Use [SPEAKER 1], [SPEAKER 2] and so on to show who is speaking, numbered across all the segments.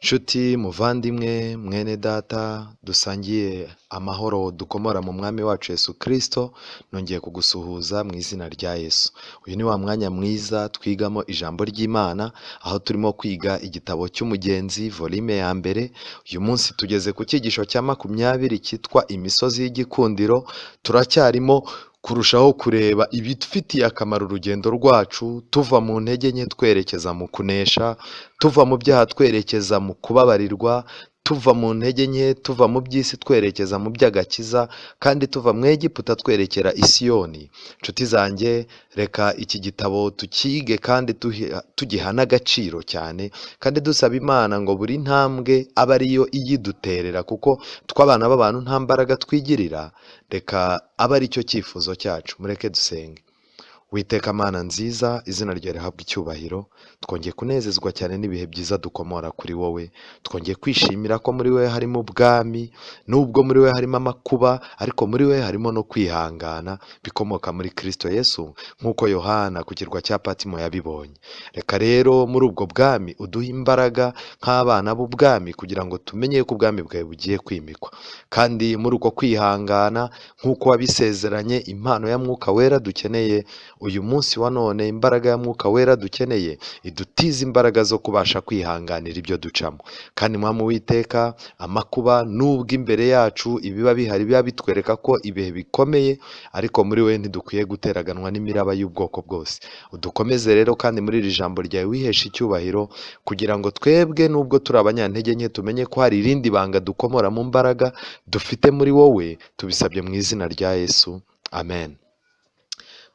[SPEAKER 1] Nshuti muvandimwe mwene data dusangiye amahoro dukomora mu mwami wacu Yesu Kristo, nongeye kugusuhuza mu izina rya Yesu. Uyu ni wa mwanya mwiza twigamo ijambo ry'Imana, aho turimo kwiga igitabo cy'Umugenzi volume ya mbere. Uyu munsi tugeze ku cyigisho cya 20 cyitwa imisozi y'igikundiro. Turacyarimo kurushaho kureba ibifitiye akamaro urugendo rwacu, tuva mu ntege nke twerekeza mu kunesha, tuva mu byaha twerekeza mu kubabarirwa, tuva mu ntege nke tuva mu by'isi twerekeza mu by'agakiza, kandi tuva mu Egiputa twerekera i Siyoni. Nshuti zanjye, reka iki gitabo tukige kandi tugiha n'agaciro cyane, kandi dusaba Imana ngo buri ntambwe abe ariyo iyiduterera, kuko tw'abana b'abantu nta mbaraga twigirira. Reka abe aricyo cyifuzo cyacu. Mureke dusenge. Witeka Mana nziza, izina ryawe rihabwe icyubahiro. Twongeye kunezezwa cyane n'ibihe byiza dukomora kuri wowe. Twongeye kwishimira ko muri wowe harimo ubwami, nubwo muri wowe harimo amakuba, ariko muri wowe harimo no kwihangana bikomoka muri Kristo Yesu, nk'uko Yohana ku kirwa cya Patimo yabibonye. Reka rero muri ubwo bwami uduhe imbaraga nk'abana b'ubwami, kugira ngo tumenye ko ubwami bwawe bugiye kwimikwa. Kandi muri uko kwihangana, nk'uko wabisezeranye, impano ya Mwuka Wera dukeneye uyu munsi wa none, imbaraga ya Mwuka Wera dukeneye idutiza imbaraga zo kubasha kwihanganira ibyo ducamo. Kandi Mwami Uwiteka, amakuba nubwo imbere yacu ibiba bihari biba bitwereka ko ibihe bikomeye, ariko muri we ntidukwiye guteraganwa n'imiraba y'ubwoko bwose. Udukomeze rero kandi muri iri jambo ryawe wihesha icyubahiro, kugira ngo twebwe nubwo turi abanyantege nke tumenye ko hari irindi banga dukomora mu mbaraga dufite muri wowe. Tubisabye mu izina rya Yesu, amen.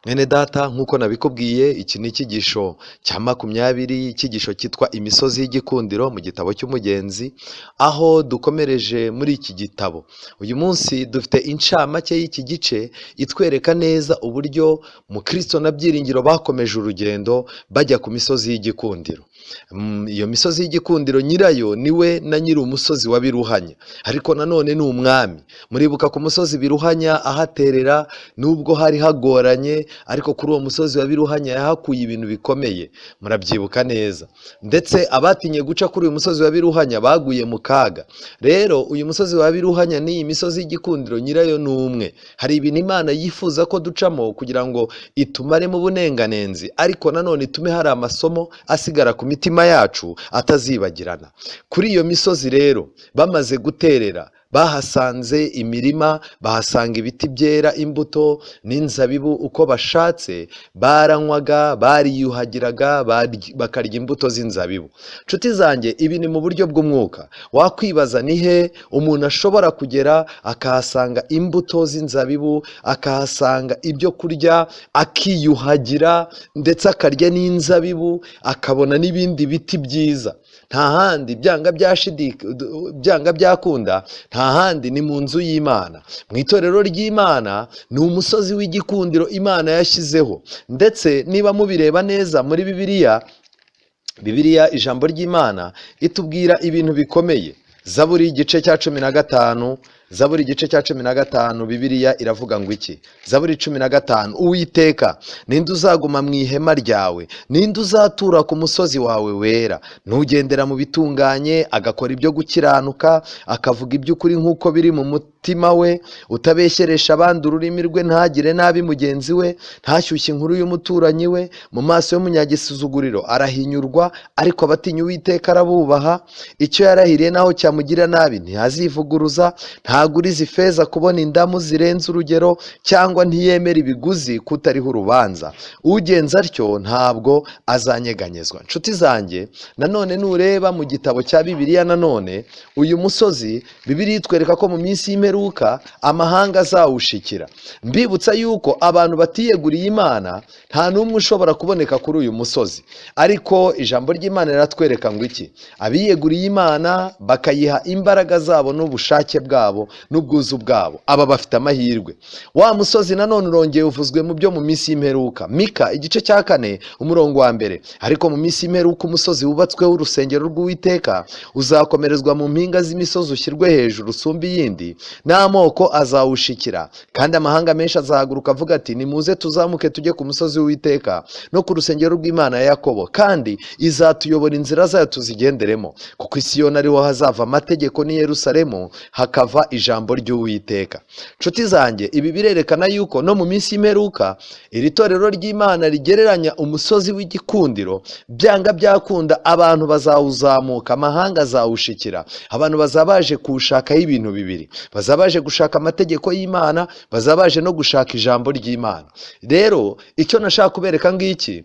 [SPEAKER 1] Mwene data, nk'uko nabikubwiye, iki ni icyigisho cya 20, icyigisho cyitwa imisozi y'igikundiro mu gitabo cy'Umugenzi, aho dukomereje muri iki gitabo. Uyu munsi dufite incamake y'iki gice itwereka neza uburyo Mukristo na Byiringiro bakomeje urugendo bajya ku misozi y'igikundiro. Iyo misozi y'igikundiro nyirayo niwe na nyiri umusozi wa Biruhanya, ariko nanone ni umwami. Muribuka ku musozi Biruhanya ahaterera, nubwo hari hagoranye, ariko kuri uwo musozi wa Biruhanya yahakuye ibintu bikomeye, murabyibuka neza. Ndetse abatinye guca kuri uyu musozi wa Biruhanya baguye mu kaga. Rero uyu musozi wa Biruhanya n'iyi misozi y'igikundiro nyirayo ni umwe. Hari ibintu Imana yifuza ko ducamo kugira ngo itumaremo ubunenganenzi, ariko nanone itume hari amasomo asigara ku mitima yacu atazibagirana. Kuri iyo misozi rero bamaze guterera, bahasanze imirima, bahasanga ibiti byera imbuto n'inzabibu uko bashatse, baranywaga, bariyuhagiraga, bakarya imbuto z'inzabibu. Nshuti zanjye, ibi ni mu buryo bw'umwuka. Wakwibaza ni he umuntu ashobora kugera akahasanga imbuto z'inzabibu, akahasanga ibyo kurya, akiyuhagira, ndetse akarya n'inzabibu, akabona n'ibindi biti byiza. Nta handi, byanga byakunda, nta handi, ni mu nzu y'Imana, mu itorero ry'Imana. Ni umusozi w'igikundiro Imana yashyizeho. Ndetse niba mubireba neza muri Bibiliya, Bibiliya ijambo ry'Imana itubwira ibintu bikomeye. Zaburi igice cya 15, Zaburi igice cya 15, Bibiliya iravuga ngo iki? Zaburi 15, Uwiteka, ninde uzaguma mu ihema ryawe? Ninde uzatura ku musozi wawe wera? Nugendera mu bitunganye, agakora ibyo gukiranuka, akavuga iby'ukuri nk'uko biri mu mutima we, utabeshyeresha abandi ururimi rwe, ntagire nabi mugenzi we, ntashyushye inkuru y'umuturanyi we, mu maso y'umunyagisuzuguriro arahinyurwa, ariko abatinya Uwiteka arabubaha. Icyo yarahiriye naho cyamugira nabi ntihazivuguruza, ntaguriza ifeza kubona indamu zirenze urugero, cyangwa ntiyemera ibiguzi kutariho urubanza. Ugenza atyo ntabwo azanyeganyezwa. Nshuti zanjye, nanone nureba mu gitabo cya Bibiliya, nanone uyu musozi Bibiliya itwereka ko mu minsi y'imperuka amahanga azawushikira. Mbibutsa yuko abantu batiyeguriye Imana nta n'umwe ushobora kuboneka kuri uyu musozi, ariko ijambo ry'Imana riratwereka ngo iki? Abiyeguriye Imana bakayiha imbaraga zabo n'ubushake bwabo, n'ubwuzu bwabo. Aba bafite amahirwe. Wa musozi nanone urongeye uvuzwe mu byo mu minsi y'imperuka. Mika igice cya 4 umurongo wa 1. Ariko mu minsi y'imperuka umusozi wubatsweho urusengero rw'Uwiteka uzakomerezwa mu mpinga z'imisozi, ushyirwe hejuru usumba iyindi, n'amoko azawushikira, kandi amahanga menshi azahaguruka avuga ati nimuze tuzamuke tujye ku musozi w'Uwiteka no ku rusengero rw'Imana ya Yakobo, kandi izatuyobora inzira zayo tuzigenderemo, kuko i Siyoni ariho hazava amategeko, n'i Yerusalemu hakava ijambo ry'Uwiteka. Nshuti zanjye, ibi birerekana yuko no mu minsi y'imperuka iri torero ry'Imana rigereranya umusozi w'igikundiro, byanga byakunda abantu bazawuzamuka, amahanga azawushikira. Abantu bazabaje kuwushakaho ibintu bibiri, bazabaje gushaka amategeko y'Imana, bazabaje no gushaka ijambo ry'Imana. Rero icyo nashaka kubereka ngiki,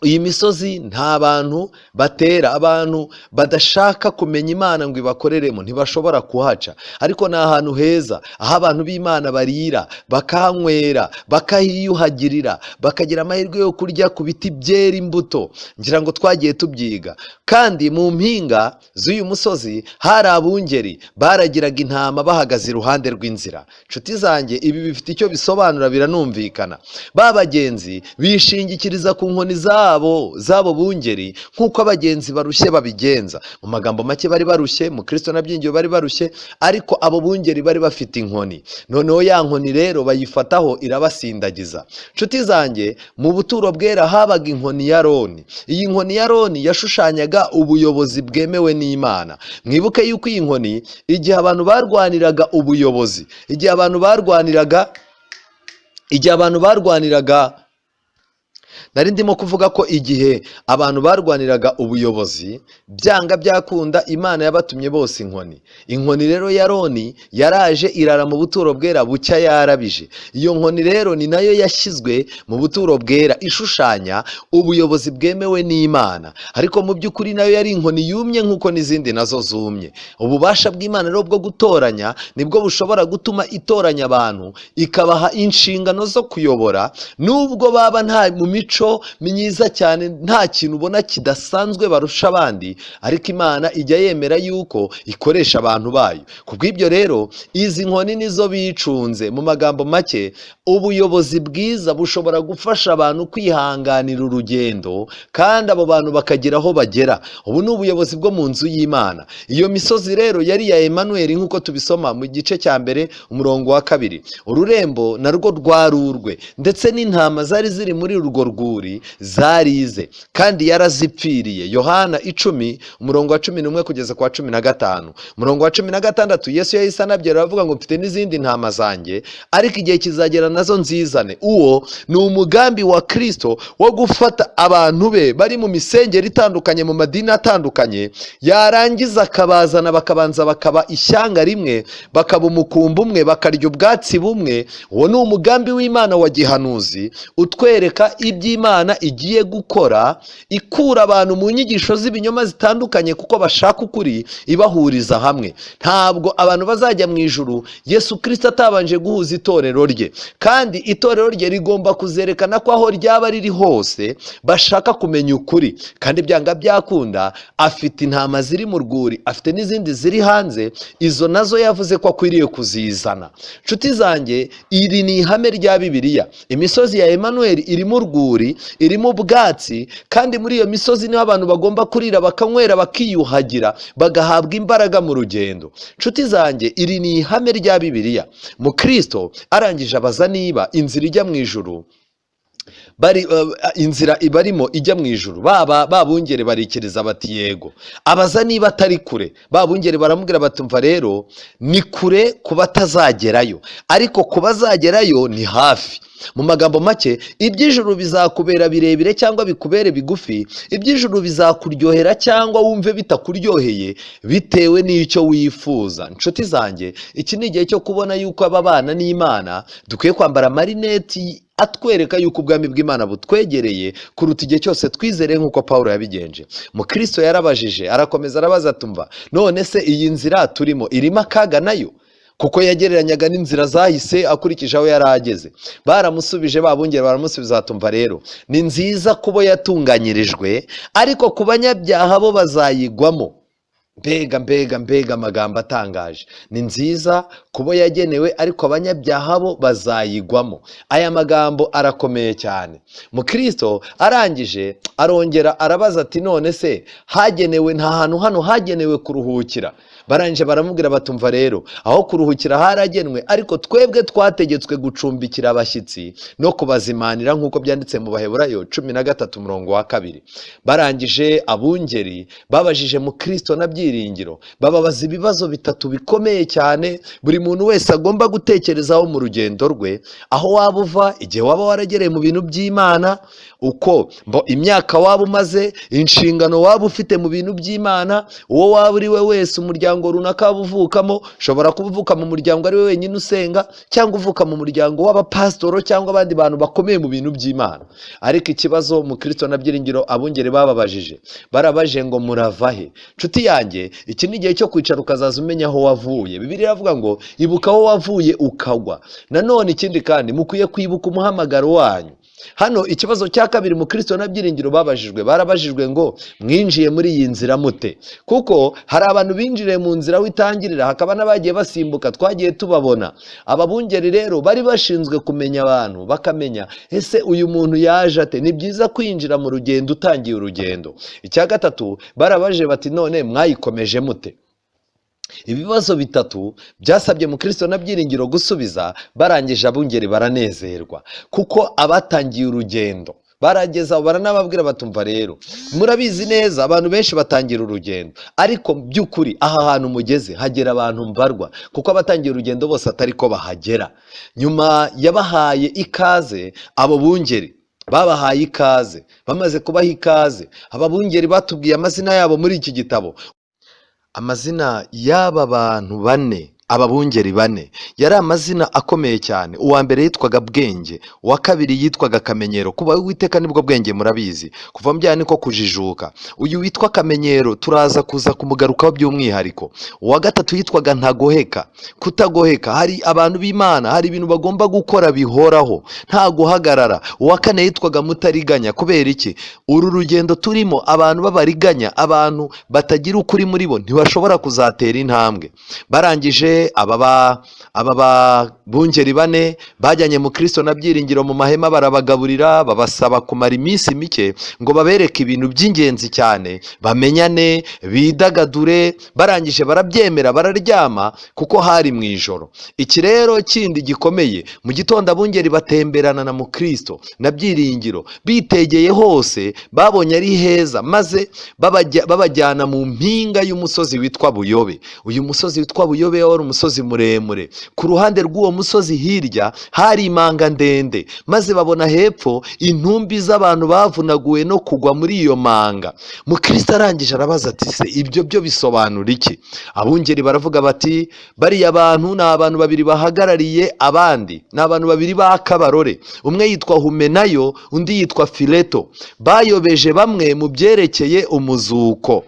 [SPEAKER 1] iyi misozi nta bantu batera, abantu badashaka kumenya Imana ngo ibakoreremo ntibashobora kuhaca, ariko ni ahantu heza aho abantu b'Imana barira, bakahanywera, bakahiyuhagirira, bakagira amahirwe yo kurya ku biti byera imbuto. Ngira ngo twagiye tubyiga. Kandi mu mpinga z'uyu musozi hari abungeri baragiraga intama bahagaze iruhande rw'inzira. Nshuti zanjye, ibi bifite icyo bisobanura, biranumvikana. Ba bagenzi bishingikiriza ku nkoni zabo bungeri nk'uko abagenzi barushye babigenza. Mu magambo make bari barushye, mu Kristo na byingiyo bari barushye, ariko abo bungeri bari bafite inkoni. Noneho ya nkoni rero bayifataho irabasindagiza. Nshuti zanjye, mu buturo bwera habaga inkoni ya Aroni. Iyi nkoni ya Aroni yashushanyaga ubuyobozi bwemewe n'Imana. Mwibuke yuko iyi nkoni, igihe abantu barwaniraga ubuyobozi, igihe abantu barwaniraga nari ndimo kuvuga ko igihe abantu barwaniraga ubuyobozi, byanga byakunda Imana yabatumye bose inkoni. Inkoni rero ya Aroni yaraje irara mu buturo bwera bucya yarabije. Iyo nkoni rero ni nayo yashyizwe mu buturo bwera ishushanya ubuyobozi bwemewe n'Imana, ariko mu by'ukuri nayo yari inkoni yumye nk'uko n'izindi nazo zumye. Ububasha bw'Imana rero bwo gutoranya nibwo bushobora gutuma itoranya abantu ikabaha inshingano zo kuyobora, nubwo baba nta mu mico myiza cyane, nta kintu ubona kidasanzwe barusha abandi, ariko Imana ijya yemera yuko ikoresha abantu bayo. Kubw'ibyo rero izi nkoni nizo bicunze. Mu magambo make, ubuyobozi bwiza bushobora gufasha abantu kwihanganira urugendo, kandi abo bantu bakagera aho bagera. Ubu ni ubuyobozi bwo mu nzu y'Imana. Iyo misozi rero yari iya Emmanuel nk'uko tubisoma mu gice cya 2 umurongo wa 2. Ururembo narwo rwarurwe, ndetse n'intama zari ziri muri urwo rwuri zarize, kandi yarazipfiriye. Yohana 10 umurongo wa 11 kugeza kwa 15. Umurongo wa 16 Yesu yahise anabyera aravuga ngo mfite n'izindi ntama zanjye, ariko igihe kizagera nazo nzizane. Uwo ni umugambi wa Kristo wo gufata abantu be bari mu misengero itandukanye, mu madini atandukanye, yarangiza akabazana bakabanza bakaba ishyanga rimwe, bakaba umukumbi umwe, bakarya ubwatsi bumwe. Uwo ni umugambi w'Imana wa gihanuzi utwereka iby'Imana igiye gukora, ikura abantu mu nyigisho z'ibinyoma zitandukanye kuko bashaka ukuri, ibahuriza hamwe. Ntabwo abantu bazajya mu ijuru Yesu Kristo atabanje guhuza itorero rye, kandi itorero rye rigomba kuzerekana ko aho ryaba riri hose bashaka kumenya ukuri, kandi byanga byakunda afite intama ziri mu rwuri, afite n'izindi ziri hanze, izo nazo yavuze ko akwiriye kuzizana. Nshuti zanjye, iri ni ihame rya Bibiliya. Imisozi ya Emmanuel irimo urwuri, irimo ubwatsi, kandi muri iyo misozi niho abantu bagomba kurira, bakanywera, bakiyuhagira, bagahabwa imbaraga mu rugendo. Nshuti zanjye, iri ni ihame rya Bibiliya. Mu Kristo arangije abaza niba inzira ijya mu ijuru bari inzira ibarimo ijya mu ijuru, babungere barikiriza bati yego. Abaza niba atari kure, babungere baramubwira bati umva rero ni kure ku batazagerayo, ariko ku bazagerayo ni hafi. Mu magambo make, iby'ijuru bizakubera birebire cyangwa bikubere bigufi, iby'ijuru bizakuryohera cyangwa wumve bitakuryoheye, bitewe n'icyo wifuza. Nshuti zanjye, iki ni igihe cyo kubona yuko aba bana n'Imana dukwiye kwambara amarineti atwereka yuko ubwami bw'Imana butwegereye kuruta igihe cyose twizereye, nk'uko Pawulo yabigenje. Mu Kristo yarabajije, arakomeza arabaza tumva none se iyi nzira turimo irimo akaga nayo? Kuko yagereranyaga n'inzira zahise akurikije aho yari ageze. Baramusubije, babungera baramusubiza tumva rero ni nziza kubo yatunganyirijwe, ariko ku banyabyaha bo bazayigwamo. Mbega mbega mbega amagambo atangaje! Ni nziza kubo yagenewe, ariko abanyabyaha bo bazayigwamo. Aya magambo arakomeye cyane. Mukristo arangije arongera arabaza ati none se hagenewe, nta hantu hano hagenewe kuruhukira? Barangije baramubwira batumva rero aho kuruhukira haragenwe, ariko twebwe twategetswe gucumbikira abashyitsi no kubazimanira, nk'uko byanditse mu Baheburayo 13:2. Barangije abungeri babajije Mukristo na Byiringiro, bababaza ibibazo bitatu bikomeye cyane buri muntu wese agomba gutekerezaho mu rugendo rwe, aho waba uva, igihe waba waragereye mu bintu by'Imana, uko imyaka waba umaze, inshingano waba ufite mu bintu by'Imana, uwo waba uri we wese, umuryango runaka waba uvukamo. Ushobora kuba uvuka mu muryango ari we wenyine usenga, cyangwa uvuka mu muryango w'abapasitoro cyangwa abandi bantu bakomeye mu bintu by'Imana. Ariko ikibazo Mukristo na Byiringiro abungeri bababajije, barabaje ngo murava he? Nshuti yanjye, iki ni igihe cyo kwicara ukazaza umenya aho wavuye. Bibiliya iravuga ngo ibuka aho wavuye ukagwa. Nanone ikindi kandi mukwiye kwibuka umuhamagaro wanyu. Hano ikibazo cya kabiri Mukristo na Byiringiro babajijwe, barabajijwe ngo mwinjiye muri iyi nzira mute? Kuko hari abantu binjiriye mu nzira w'itangirira, hakaba n'abagiye basimbuka, twagiye tubabona. Aba bungeri rero bari bashinzwe kumenya abantu, bakamenya ese uyu muntu yaje ate? Ni byiza kwinjira mu rugendo utangiye urugendo. Icya gatatu barabaje bati none mwayikomeje mute? Ibibazo bitatu byasabye Mukristo na Byiringiro gusubiza. Barangije abungeri baranezerwa, kuko abatangiye urugendo barageza aho baranababwira batumva rero murabizi neza, abantu benshi batangira urugendo, ariko by'ukuri aha hantu mugeze hagera abantu mbarwa, kuko abatangiye urugendo bose atari ko bahagera. Nyuma yabahaye ikaze, abo bungeri babahaye ikaze. Bamaze kubaha ikaze, aba bungeri batubwiye amazina yabo muri iki gitabo. Amazina y'aba bantu bane, aba bungeri bane, yari amazina akomeye cyane. Uwa mbere yitwaga Bwenge, uwa kabiri yitwaga Kamenyero. Kuba Uwiteka nibwo bwenge, murabizi, kuva mu byaha niko kujijuka. Uyu witwa Kamenyero turaza kuza kumugarukaho by'umwihariko. Uwa gatatu yitwaga Ntagoheka. Kutagoheka, hari abantu b'Imana, hari ibintu bagomba gukora bihoraho, nta guhagarara. Uwa kane yitwaga Mutariganya. Kubera iki? Uru rugendo turimo, abantu b'abariganya, abantu batagira ukuri muri bo, ntibashobora kuzatera intambwe. Barangije aba bungeri bane bajyanye Mukristo na Byiringiro mu mahema, barabagaburira, babasaba kumara iminsi mike ngo babereke ibintu by'ingenzi cyane, bamenyane, bidagadure. Barangije barabyemera, bararyama kuko hari mu ijoro. Iki rero kindi gikomeye, mu gitondo abungeri batemberana na Mukristo na Byiringiro, bitegeye hose, babonye ari heza, maze babajyana mu mpinga y'umusozi witwa Buyobe. Uyu musozi witwa Buyobe wari umusozi muremure. Ku ruhande rw'uwo musozi hirya hari imanga ndende, maze babona hepfo intumbi z'abantu bavunaguwe no kugwa muri iyo manga. Mukristo arangije arabaza ati se ibyo byo bisobanura iki? Abungeri baravuga bati bariya bantu ni abantu babiri bahagarariye abandi, ni abantu babiri b'akabarore, umwe yitwa Humenayo, undi yitwa Fileto, bayobeje bamwe mu byerekeye umuzuko.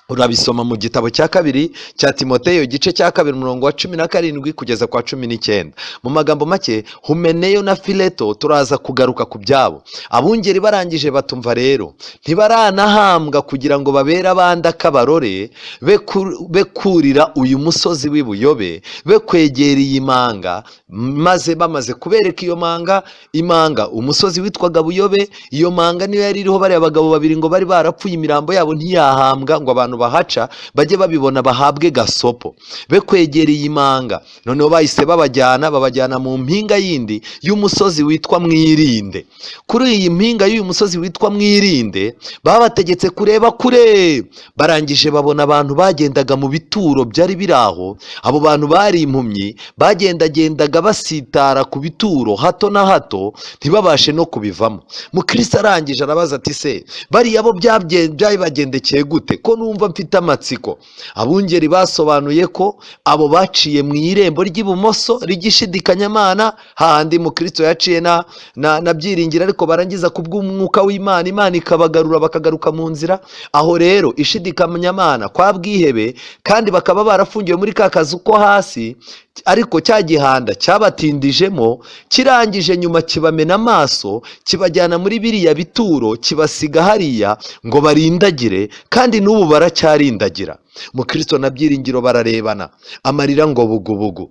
[SPEAKER 1] Urabisoma mu gitabo cya kabiri cya Timoteyo, igice cya 2 umurongo wa 17 kugeza kwa 19. Mu magambo make, Humeneyo na Fileto turaza kugaruka ku byabo. Abungeri barangije batumva rero ntibaranahambwa kugira ngo babere abandi akabarore, be kurira uyu musozi w'ibuyobe, be kwegera iyi manga. Maze bamaze kubereka iyo manga, imanga umusozi witwaga Buyobe, iyo manga niyo yari iriho bariya bagabo babiri ngo bari barapfuye, imirambo yabo ntiyahambwa ngo abantu bahaca bajye babibona bahabwe gasopo, be kwegera iyi manga. Noneho bahise babajyana mu mpinga yindi y'umusozi witwa Mwirinde. Kuri iyi mpinga y'uyu musozi witwa Mwirinde babategetse kureba kure. Barangije babona abantu bagendaga mu bituro byari biri aho. Abo bantu bari impumyi, bagendagendaga basitara ku bituro hato na hato, ntibabashe no kubivamo. Mukristo arangije arabaza ati se bariya bo byabagendekeye gute, ko numva mfite amatsiko? Abungeri basobanuye ko abo baciye mu irembo ry'ibumoso ry'ishidikanyamana, hahandi Mukristo yaciye na Byiringiro, ariko barangiza kubw'umwuka w'Imana, Imana ikabagarura bakagaruka mu nzira. Aho rero ishidikanyamana kwa bwihebe, kandi bakaba barafungiwe muri ka kazu ko hasi, ariko cya gihanda cyabatindijemo, kirangije nyuma kibamena amaso, kibajyana muri biriya bituro, kibasiga hariya ngo barindagire, kandi n'ubu baracyarindagira. Mukristo na Byiringiro bararebana, amarira ngo bugubugu.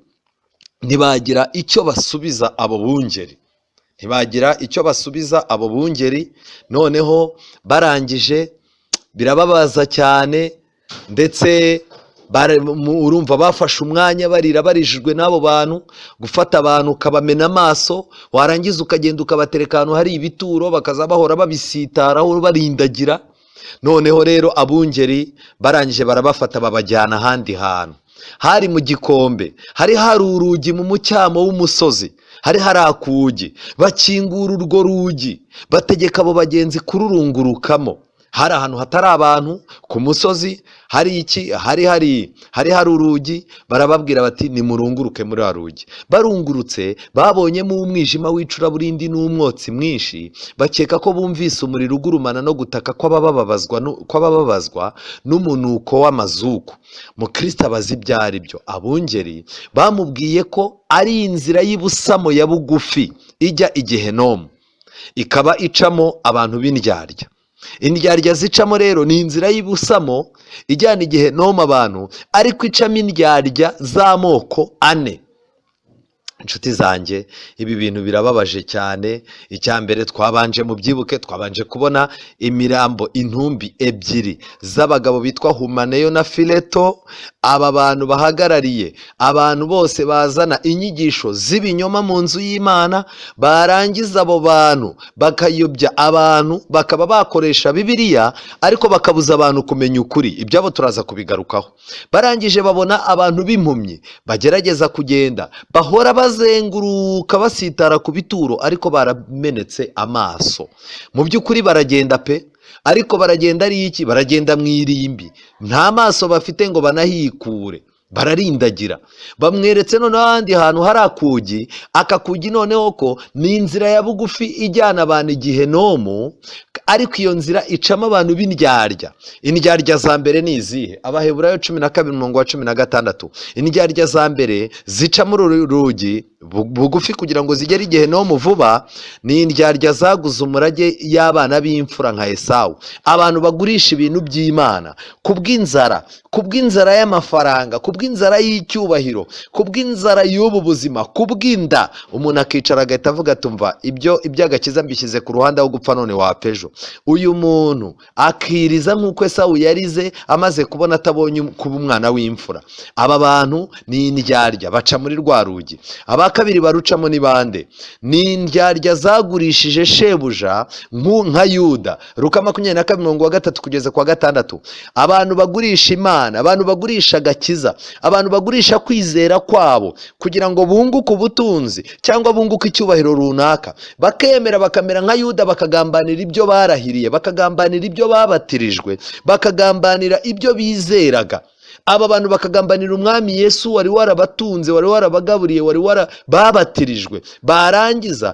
[SPEAKER 1] Ntibagira icyo basubiza abo bungeri, ntibagira icyo basubiza abo bungeri. Noneho barangije birababaza cyane, ndetse urumva bafashe umwanya barira, barijijwe n'abo bantu. Gufata abantu ukabamena amaso, warangiza ukagenda ukabatereka ahantu hari ibituro, bakaza bahora babisitaraho barindagira. Noneho rero abungeri barangije barabafata babajyana ahandi hantu hari mu gikombe, hari hari urugi mu mucyamo w'umusozi, hari hari akugi. Bakingura urwo rugi, bategeka abo bagenzi kururungurukamo. Hari ahantu hatari abantu ku musozi, hari iki, hari hari hari hari urugi. Barababwira bati nimurunguruke muri wa rugi. Barungurutse babonyemo umwijima w'icuraburindi n'umwotsi mwinshi, bakeka ko bumvise umuriro ugurumana no gutaka kw'abababazwa n'umunuko w'amazuku. Mukristo abaza ibyo ari byo. Abungeri bamubwiye ko ari inzira y'ibusamo ya bugufi ijya i Gehinomu, ikaba icamo abantu b'indyarya. Indyarya zicamo rero ni inzira y'ibusamo ijyana i Gehinomu abantu, ariko icamo indyarya z'amoko ane. Inshuti zanjye, ibi bintu birababaje cyane. Icya mbere twabanje, mu byibuke, twabanje kubona imirambo, intumbi ebyiri z'abagabo bitwa Humaneyo na Fileto. Aba bantu bahagarariye abantu bose bazana inyigisho z'ibinyoma mu nzu y'Imana, barangiza abo bantu bakayobya abantu, bakaba bakoresha Bibiliya ariko bakabuza abantu kumenya ukuri. Ibyabo turaza kubigarukaho. Barangije babona abantu b'impumyi bagerageza kugenda, bahora bazenguruka basitara ku bituro, ariko baramenetse amaso. Mu by'ukuri baragenda pe, ariko baragenda ari iki? Baragenda mu irimbi, nta maso bafite ngo banahikure, bararindagira. Bamweretse noneho ahandi hantu hari akugi. Aka kugi noneho ko ni inzira ya bugufi ijyana abantu i Gehinomu, ariko iyo nzira icamo abantu b'indyarya. Indyarya za mbere ni izihe? Abaheburayo 12 umurongo wa 16. Indyarya za mbere zica muri uru rugi bugufi kugira ngo zigere i Gehinomu vuba ni indyarya zaguze umurage y'abana b'imfura nka Esawu. Abantu bagurisha ibintu by'Imana kubw'inzara, kubw'inzara y'amafaranga, kubw'inzara y'icyubahiro, kubw'inzara y'ubu buzima, kubw'inda. Umuntu akicara agahita avuga ati umva, ibyo iby'agakiza mbishyize ku ruhande, aho gupfa none wapfa ejo. Uyu muntu akiriza nk'uko Esawu yarize amaze kubona atabonye kuba umwana w'imfura. Aba bantu ni indyarya, baca muri rwa rugi. Aba kabiri barucamo ni bande? Ni indyarya zagurishije shebuja nka Yuda. Luka 22 umurongo wa 3 kugeza ku wa 6. Abantu bagurisha Imana, abantu bagurisha agakiza, abantu bagurisha kwizera kwabo kugira ngo bunguke ubutunzi cyangwa bunguke icyubahiro runaka, bakemera bakamera nka Yuda, bakagambanira ibyo barahiriye, bakagambanira ibyo babatirijwe, bakagambanira ibyo bizeraga. Aba bantu bakagambanira umwami Yesu wari warabatunze, wari warabagaburiye, wari warababatirijwe, barangiza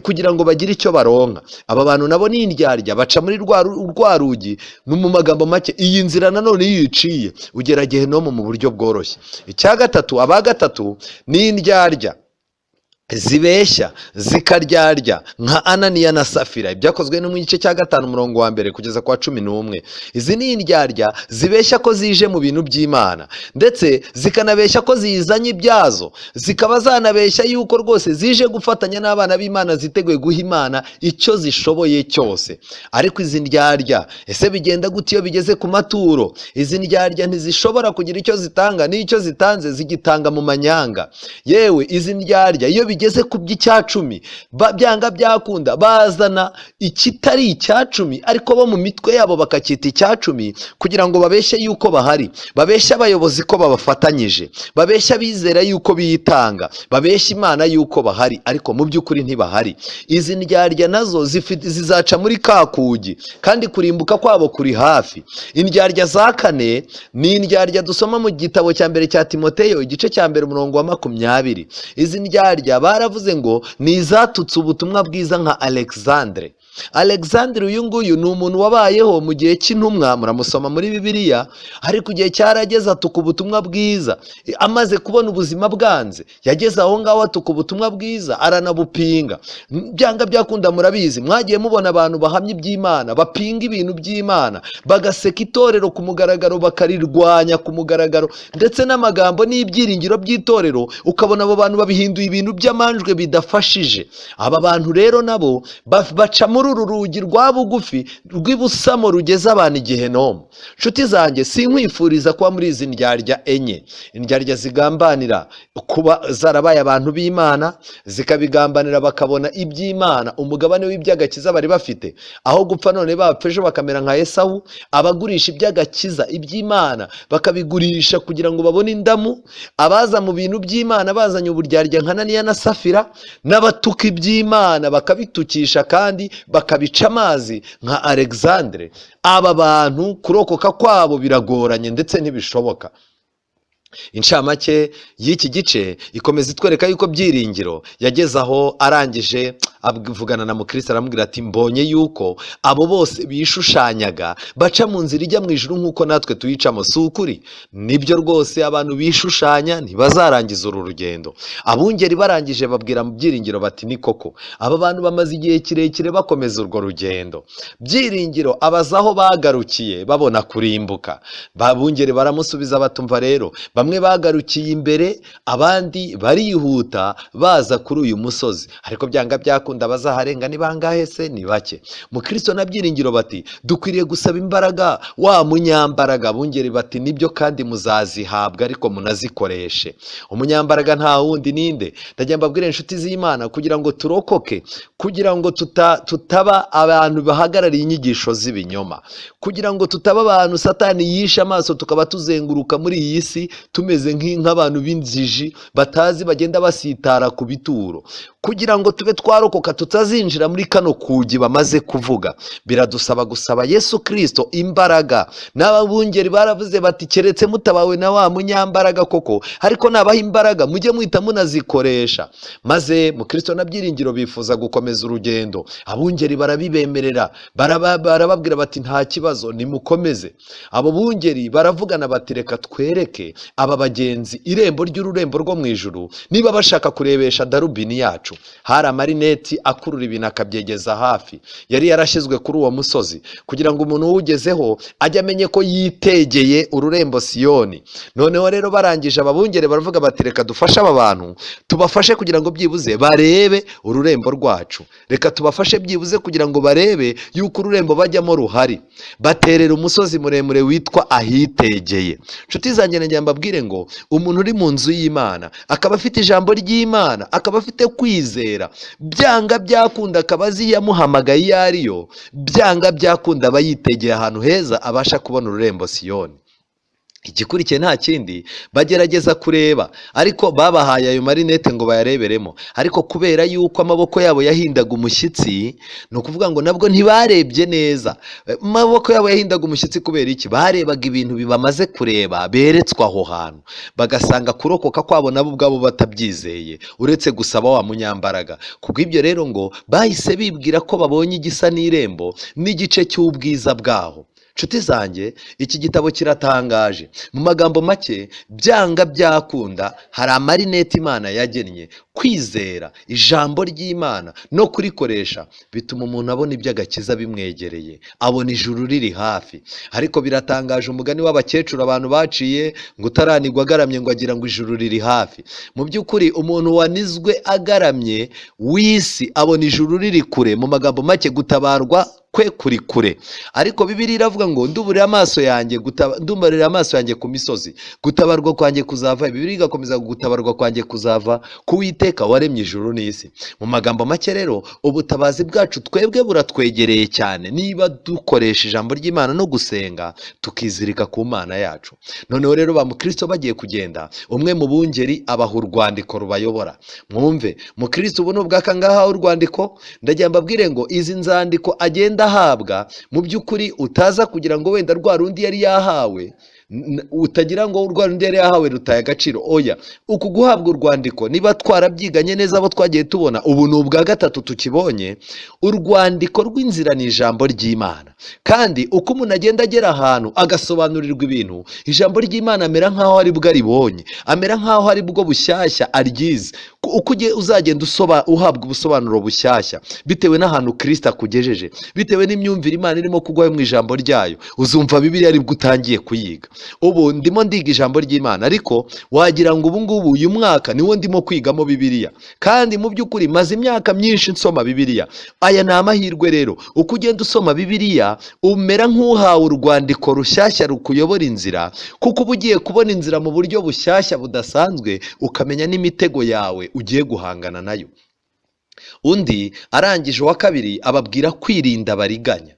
[SPEAKER 1] kugira ngo bagire icyo baronka. Aba bantu nabo ni indyarya, baca muri rwa rugi. Ni mu magambo make, iyi nzira nanone iyo uyiciye ugera Gehinomu mu buryo bworoshye. Icya gatatu, aba gatatu ni indyarya zibeshya zikaryarya nka Ananiya na Safira. Ibyakozwe no mu gice cya 5 umurongo wa 1 kugeza kwa 11. Izi ni indyarya zibeshya ko zije mu bintu by'Imana, ndetse zikanabeshya ko zizanye ibyazo, zikaba zanabeshya yuko rwose zije gufatanya n'abana b'Imana, ziteguye guha Imana icyo zishoboye cyose. Ariko izi ndyarya, ese bigenda gute iyo bigeze ku maturo? Izi ndyarya ntizishobora kugira icyo zitanga, n'icyo zitanze zigitanga mu manyanga. Yewe, izi ndyarya iyo bigeze ku by'icyacumi, byanga byakunda bazana ikitari icyacumi, ariko bo mu mitwe yabo bakacyita icyacumi kugira ngo babeshye yuko bahari, babeshye abayobozi ko babafatanyije, babeshye abizera yuko bitanga, babeshye Imana yuko bahari, ariko mu by'ukuri ntibahari. Izi ndyarya nazo zizaca muri ka kugi, kandi kurimbuka kwabo kuri hafi. Indyarya za kane ni indyarya dusoma mu gitabo cya mbere cya Timoteyo, igice cya 1 umurongo wa 20. Izi ndyarya baravuze ngo ni izatutse ubutumwa bwiza nka Alexandre. Alexandre uyu nguyu ni umuntu wabayeho mu gihe cy'intumwa, muramusoma muri Bibiliya, ariko igihe cyarageze atuka ubutumwa bwiza. Amaze kubona ubuzima bwanze, yageze aho ngaho atuka ubutumwa bwiza, aranabupinga. Byanga byakunda murabizi, mwagiye mubona abantu bahamya iby'Imana, bapinga ibintu by'Imana, bagaseka itorero ku mugaragaro, bakarirwanya ku mugaragaro, ndetse n'amagambo n'ibyiringiro by'itorero, ukabona abo bantu babihinduye ibintu by'amanjwe bidafashije. Aba bantu rero nabo baca muri uru rugi rwa bugufi rw'ibusamo rugeza abantu igihenomu. Nshuti zanjye, sinkwifuriza kuba muri izi ndyarya enye, indyarya zigambanira kuba zarabaye abantu b'Imana, zikabigambanira bakabona iby'Imana, umugabane w'iby'agakiza bari bafite, aho gupfa none bapfa ejo bakamera nka Esawu, abagurisha iby'agakiza iby'Imana bakabigurisha kugira ngo babone indamu, abaza mu bintu by'Imana bazanye uburyarya nka Ananiya na Safira, n'abatuka iby'Imana bakabitukisha kandi bakabica amazi nka Alexandre. Aba bantu kurokoka kwabo biragoranye ndetse ntibishoboka. Incamake y'iki gice ikomeza itwereka yuko Byiringiro yageze aho arangije avugana na Mukristo, aramubwira ati mbonye yuko abo bose bishushanyaga baca mu nzira ijya mu ijuru nk'uko natwe tuyicamo. Si ukuri? Nibyo rwose, abantu bishushanya ntibazarangiza uru rugendo. Abungeri barangije babwira Byiringiro bati ni koko aba bantu bamaze igihe kirekire bakomeza urwo rugendo. Byiringiro abaza aho bagarukiye babona kurimbuka. Abungeri baramusubiza batumva rero bamwe bagarukiye imbere, abandi barihuta baza kuri uyu musozi, ariko byanga byakunda bazaharenga ni bangahe se? Ni bake. Mukristo na Byiringiro bati dukwiriye gusaba imbaraga wa munyambaraga. Abungeri bati nibyo kandi muzazihabwa ariko munazikoreshe. Umunyambaraga nta wundi ninde? Ndagira mbabwire inshuti z'Imana, kugira ngo turokoke, kugira ngo tutaba abantu bahagarariye inyigisho z'ibinyoma, kugira ngo tutaba abantu Satani yishe amaso tukaba tuzenguruka muri iyi si tumeze nk'abantu b'injiji batazi bagenda basitara ku bituro, kugira ngo tube twarokoka tutazinjira muri kano kugi bamaze kuvuga, biradusaba gusaba Yesu Kristo imbaraga. N'ababungeri baravuze bati keretse mutabawe na wa munyambaraga koko, ariko nabaha imbaraga mujye muhita munazikoresha. Maze Mukristo na Byiringiro bifuza gukomeza urugendo, abungeri barabibemerera, barababwira bati nta kibazo nimukomeze. Abo bungeri baravugana bati reka twereke aba bagenzi irembo ry'ururembo rwo mu ijuru niba bashaka kurebesha darubini yacu. Hari amarineti akurura ibintu akabyegeza hafi, yari yarashyizwe kuri uwo musozi kugira ngo umuntu uwugezeho ajye amenye ko yitegeye ururembo Siyoni. Noneho rero barangije ababungere baravuga bati reka dufashe aba bantu, tubafashe kugira ngo byibuze barebe ururembo rwacu, reka tubafashe byibuze kugira ngo barebe yuko ururembo bajyamo ruhari. Baterera umusozi muremure witwa ahitegeye. Nshuti zanjye, nagira mbabwire ngo umuntu uri mu nzu y'Imana akaba afite ijambo ry'Imana, akaba afite kwizera, byanga byakunda akaba azi iyamuhamagaye iyo ariyo, byanga byakunda aba yitegeye ahantu heza abasha kubona ururembo Siyoni. Igikurikiye nta kindi, bagerageza kureba, ariko babahaye ayo marinete ngo bayareberemo, ariko kubera yuko amaboko yabo yahindaga umushyitsi, ni ukuvuga ngo nabwo ntibarebye neza. Amaboko yabo yahindaga umushyitsi kubera iki? Barebaga ibintu bibamaze kureba beretswe aho hantu, bagasanga kurokoka kwabo nabo ubwabo batabyizeye, uretse gusaba wa munyambaraga. Kubw'ibyo rero ngo bahise bibwira ko babonye igisa n'irembo n'igice cy'ubwiza bwaho. Nshuti zanjye, iki gitabo kiratangaje. Mu magambo make, byanga byakunda hari amarinete Imana yagennye. Kwizera ijambo ry'Imana no kurikoresha bituma umuntu abona iby'agakiza bimwegereye, abona ijuru riri hafi. Ariko biratangaje, umugani w'abakecuru abantu baciye ngo utaranigwa agaramye ngo agira ngo ijuru riri hafi. Mu by'ukuri umuntu wanizwe agaramye w'isi abona ijuru riri kure. Mu magambo make, gutabarwa kwe kuri kure. Ariko Bibiliya iravuga ngo nduburira amaso yanjye, ndumbarira amaso yanjye ku misozi, gutabarwa kwanjye kuzava. Bibiliya igakomeza gutabarwa kwanjye kuzava ku Uwiteka waremye ijuru n'isi. Mu magambo make rero, ubutabazi bwacu twebwe buratwegereye cyane niba dukoresha ijambo ry'Imana no gusenga tukizirika ku Mana yacu. Noneho rero ba Mukristo bagiye kugenda, umwe mu bungeri abaha urwandiko rubayobora. Mwumve Mukristo, ubu ni ubwaka ngaha urwandiko. Ndagira mbabwire ngo izi nzandiko agenda ahabwa, mu by'ukuri utaza kugira ngo wenda rwa rundi yari yahawe Utagira ngo urwa rundi yari yahawe rutaye agaciro. Oya, uku guhabwa urwandiko, niba twarabyiganye neza abo twagiye tubona, ubu ni ubwa gatatu tukibonye. Urwandiko rw'inzira ni ijambo ry'Imana, kandi uko umuntu agenda agera ahantu agasobanurirwa ibintu, ijambo ry'Imana amera nk'aho ari bwo aribonye, amera nk'aho ari bwo bushyashya aryize. Uko uzagenda uhabwa ubusobanuro bushyashya bitewe n'ahantu Kristo akugejeje, bitewe n'imyumvire Imana irimo kuguha mu ijambo ryayo, uzumva Bibiliya aribwo utangiye kuyiga. Ubu ndimo ndiga ijambo ry'Imana, ariko wagira ngo ubu ngubu uyu mwaka niwo ndimo kwigamo Bibiliya, kandi mu by'ukuri maze imyaka myinshi nsoma Bibiliya. Aya ni amahirwe rero, uko ugenda usoma Bibiliya umera nk'uhawe urwandiko rushyashya rukuyobora inzira, kuko uba ugiye kubona inzira mu buryo bushyashya budasanzwe, ukamenya n'imitego yawe ugiye guhangana nayo. Undi arangije uwa kabiri ababwira kwirinda abariganya.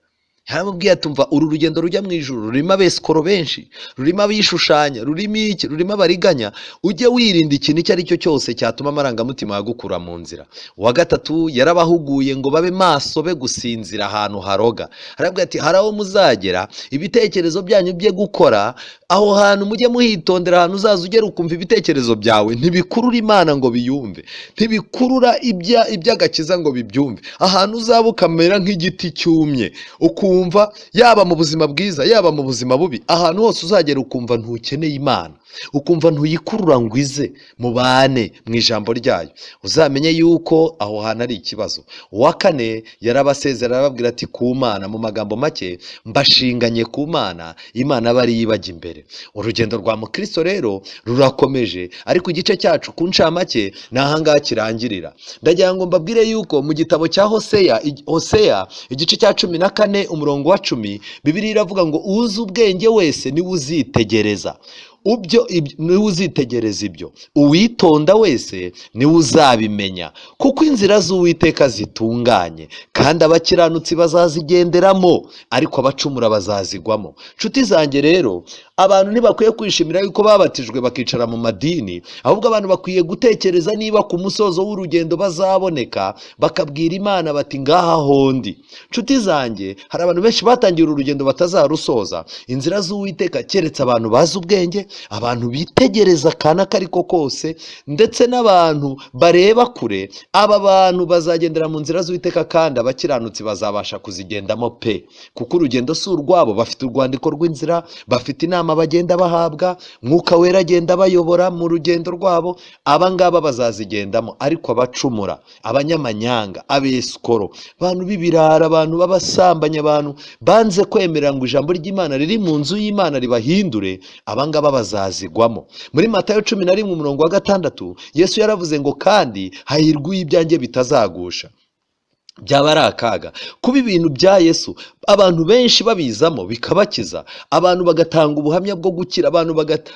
[SPEAKER 1] Yaramubwiye ati umva, uru rugendo rujya mu ijuru rurimo abesikoro benshi, rurimo abishushanya, rurimo iki, rurimo abariganya, ujye wirinda ikintu icyo ari cyo cyose cyatuma amarangamutima yagukura mu nzira. Uwa gatatu yarabahuguye ngo babe maso, be gusinzira ahantu haroga. Arabwira ati hari aho muzagera ibitekerezo byanyu bye gukora, aho hantu mujye muhitondera, ahantu uzaza ugera ukumva ibitekerezo byawe ntibikurura Imana ngo biyumve, ntibikurura iby'agakiza ngo bibyumve, ahantu uzaba ukamera nk'igiti cyumye, ukumva yaba mu buzima bwiza yaba mu buzima bubi, ahantu hose uzagera ukumva ntukeneye Imana, ukumva ntuyikurura ngo ize mubane mu ijambo ryayo, uzamenye yuko aho hantu ari ikibazo. Uwa kane yarabasezera arababwira ati ku Mana, mu magambo make mbashinganye ku Mana, Imana aba ariyo ibajya imbere. Urugendo rwa mukristo rero rurakomeje, ariko igice cyacu ku ncamake ni ahangaha kirangirira. Ndagira ngo mbabwire yuko mu gitabo cya Hoseya, Hoseya igice cya 14 umurongo wa 10, Bibiliya iravuga ngo uzi ubwenge wese niwe uzitegereza niwe uzitegereza ibyo, uwitonda wese niwe uzabimenya, kuko inzira z'Uwiteka zitunganye, kandi abakiranutsi bazazigenderamo, ariko abacumura bazazigwamo. Nshuti zanjye rero, abantu ntibakwiye kwishimira yuko babatijwe bakicara mu madini, ahubwo abantu bakwiye gutekereza niba ku musozo w'urugendo bazaboneka bakabwira Imana bati ngaha hondi. Nshuti zanjye, hari abantu benshi batangiye uru rugendo batazarusoza. Inzira z'Uwiteka keretse abantu bazi ubwenge, abantu bitegereza akana kariko kose, ndetse n'abantu bareba kure, aba bantu bazagendera mu nzira z'Uwiteka, kandi abakiranutsi bazabasha kuzigendamo pe, kuko urugendo si urwabo, bafite urwandiko rw'inzira, bafite inama bagenda bahabwa, Mwuka Wera agenda bayobora mu rugendo rwabo, aba ngaba bazazigendamo. Ariko abacumura, abanyamanyanga, abesikoro, abantu b'ibirara, abantu b'abasambanya, abantu banze kwemera ngo ijambo ry'Imana riri mu nzu y'Imana ribahindure, aba ngaba bazazigwamo. Muri Matayo 11 umurongo wa 6, Yesu yaravuze ngo kandi hahirwa ibyanjye bitazagusha. Byaba ari akaga kuba ibintu bya Yesu abantu benshi babizamo bikabakiza, abantu bagatanga ubuhamya bwo gukira, abantu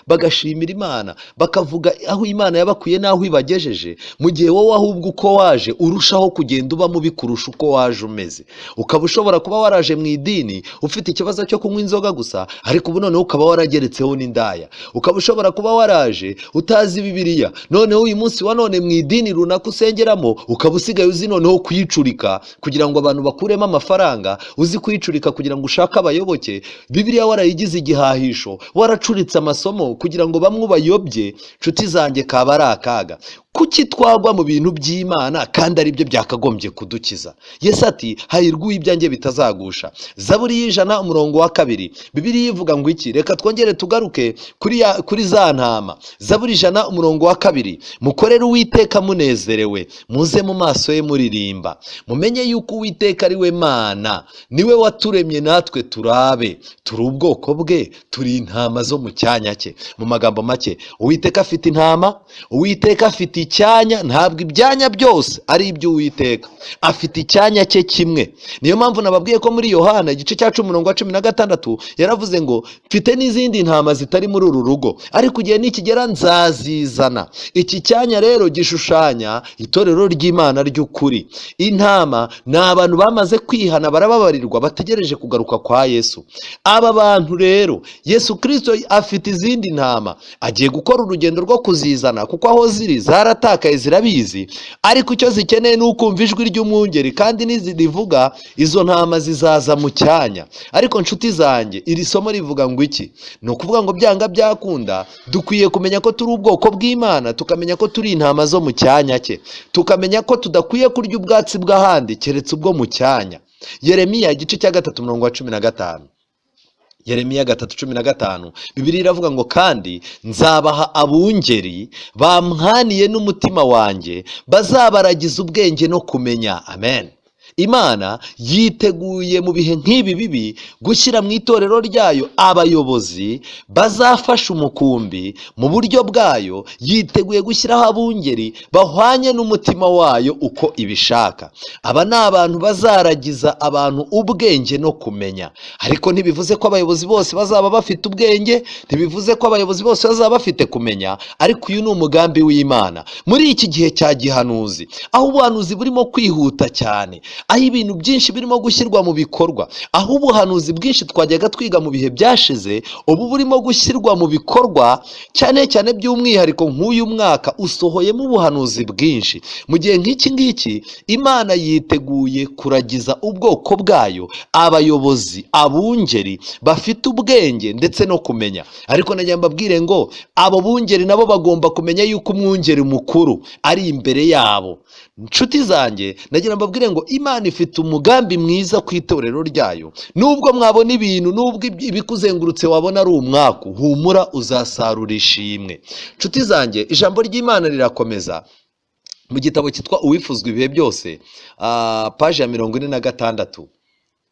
[SPEAKER 1] bagashimira Imana, bakavuga aho Imana yabakuye n'aho ibagejeje, mu gihe wowe ahubwo uko waje urushaho kugenda uba mubi kurusha uko waje umeze. Ukaba ushobora kuba waraje mu idini ufite ikibazo cyo kunywa inzoga gusa, ariko ubu noneho ukaba warageretseho n'indaya. Ukaba ushobora kuba waraje utazi Bibiliya, noneho uyu munsi wa none mu idini runaka usengeramo ukaba usigaye uzi noneho kuyicurika kugira ngo abantu bakuremo amafaranga, uzi kuyicurika kugira ngo ushake abayoboke. Bibiliya warayigize igihahisho, waracuritse amasomo kugira ngo bamwe ubayobye. Nshuti zanjye, kaba ari akaga. Kuki twagwa mu bintu by'Imana kandi ari byo byakagombye kudukiza? Yesu ati hahirwa ibyanjye bitazagusha. Zaburi y'100 umurongo wa 2, Bibiliya ivuga ngo iki? Reka twongere tugaruke kuri za ntama. Zaburi 100 umurongo wa 2, mukorere Uwiteka munezerewe, muze mu maso ye muririmba, mumenye yuko Uwiteka ari we Mana, niwe waturemye natwe turabe, turi ubwoko bwe, turi intama zo mu cyanya cye. Mu magambo make, Uwiteka afite intama, Uwiteka afite icyanya, ntabwo ibyanya byose ari iby'Uwiteka, afite icyanya cye kimwe. Niyo mpamvu nababwiye ko muri Yohana igice cya 10 umurongo wa 16 yaravuze ngo mfite n'izindi ntama zitari muri uru rugo, ariko igihe nikigera nzazizana. Iki cyanya rero gishushanya itorero ry'Imana ry'ukuri. Intama ni abantu bamaze kwihana, barababarirwa, bategereje kugaruka kwa Yesu. Aba bantu rero Yesu Kristo afite izindi ntama, agiye gukora urugendo rwo kuzizana, kuko aho ziri Zaratakaye zirabizi, ariko icyo zikeneye ni ukumva ijwi ry'umwungeri, kandi nizirivuga izo ntama zizaza mu cyanya. Ariko nshuti zanjye, iri somo rivuga ngo iki? Ni ukuvuga ngo byanga byakunda dukwiye kumenya ko turi ubwoko bw'Imana, tukamenya ko turi intama zo mu cyanya cye, tukamenya ko tudakwiye kurya ubwatsi bw'ahandi keretse ubwo mu cyanya. Yeremiya igice cya 3 umurongo wa 15. Yeremiya 3:15, Bibiliya iravuga ngo kandi nzabaha abungeri bamwaniye n'umutima wanjye, bazabaragiza ubwenge no kumenya. Amen. Imana yiteguye mu bihe nk'ibi bibi gushyira mu itorero ryayo abayobozi bazafasha umukumbi mu buryo bwayo. Yiteguye gushyiraho abungeri bahwanye n'umutima wayo uko ibishaka. Aba ni abantu bazaragiza abantu ubwenge no kumenya. Ariko ntibivuze ko abayobozi bose bazaba bafite ubwenge, ntibivuze ko abayobozi bose bazaba bafite kumenya, ariko uyu ni umugambi w'Imana muri iki gihe cya gihanuzi, aho ubuhanuzi burimo kwihuta cyane, aho ibintu byinshi birimo gushyirwa mu bikorwa, aho ubuhanuzi bwinshi twajyaga twiga mu bihe byashize ubu burimo gushyirwa mu bikorwa, cyane cyane by'umwihariko nk'uyu mwaka usohoyemo ubuhanuzi bwinshi. Mu gihe nk'iki ngiki Imana yiteguye kuragiza ubwoko bwayo abayobozi, abungeri bafite ubwenge ndetse no kumenya. Ariko nagira mbabwire ngo abo bungeri nabo bagomba kumenya yuko umwungeri mukuru ari imbere yabo. Nshuti zanjye, nagira mbabwire ngo Imana ifite umugambi mwiza ku itorero ryayo. Nubwo mwabona ibintu, nubwo ibikuzengurutse wabona ari umwaku, humura uzasarura ishimwe. Nshuti zanjye, ijambo ry'Imana rirakomeza mu gitabo cyitwa Uwifuzwa ibihe byose, paji ya 46.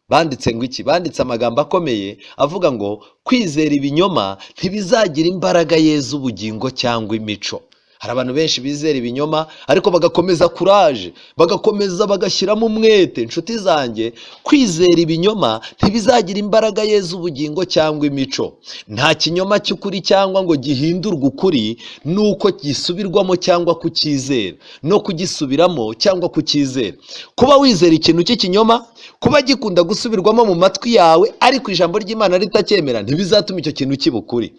[SPEAKER 1] Banditse ngo iki? Banditse amagambo akomeye avuga ngo kwizera ibinyoma ntibizagira imbaraga yeza ubugingo cyangwa imico. Hari abantu benshi bizera ibinyoma ariko bagakomeza kuraje, bagakomeza bagashyiramo umwete. Inshuti zanjye, kwizera ibinyoma ntibizagira imbaraga yeza ubugingo cyangwa imico. Nta kinyoma cy'ukuri cyangwa ngo gihindurwe ukuri nuko gisubirwamo cyangwa kucyizera, no kugisubiramo cyangwa kucyizera. Kuba wizera ikintu cy'ikinyoma, kuba gikunda gusubirwamo mu matwi yawe ariko ijambo ry'Imana ritacyemera, ntibizatuma icyo kintu kiba ukuri.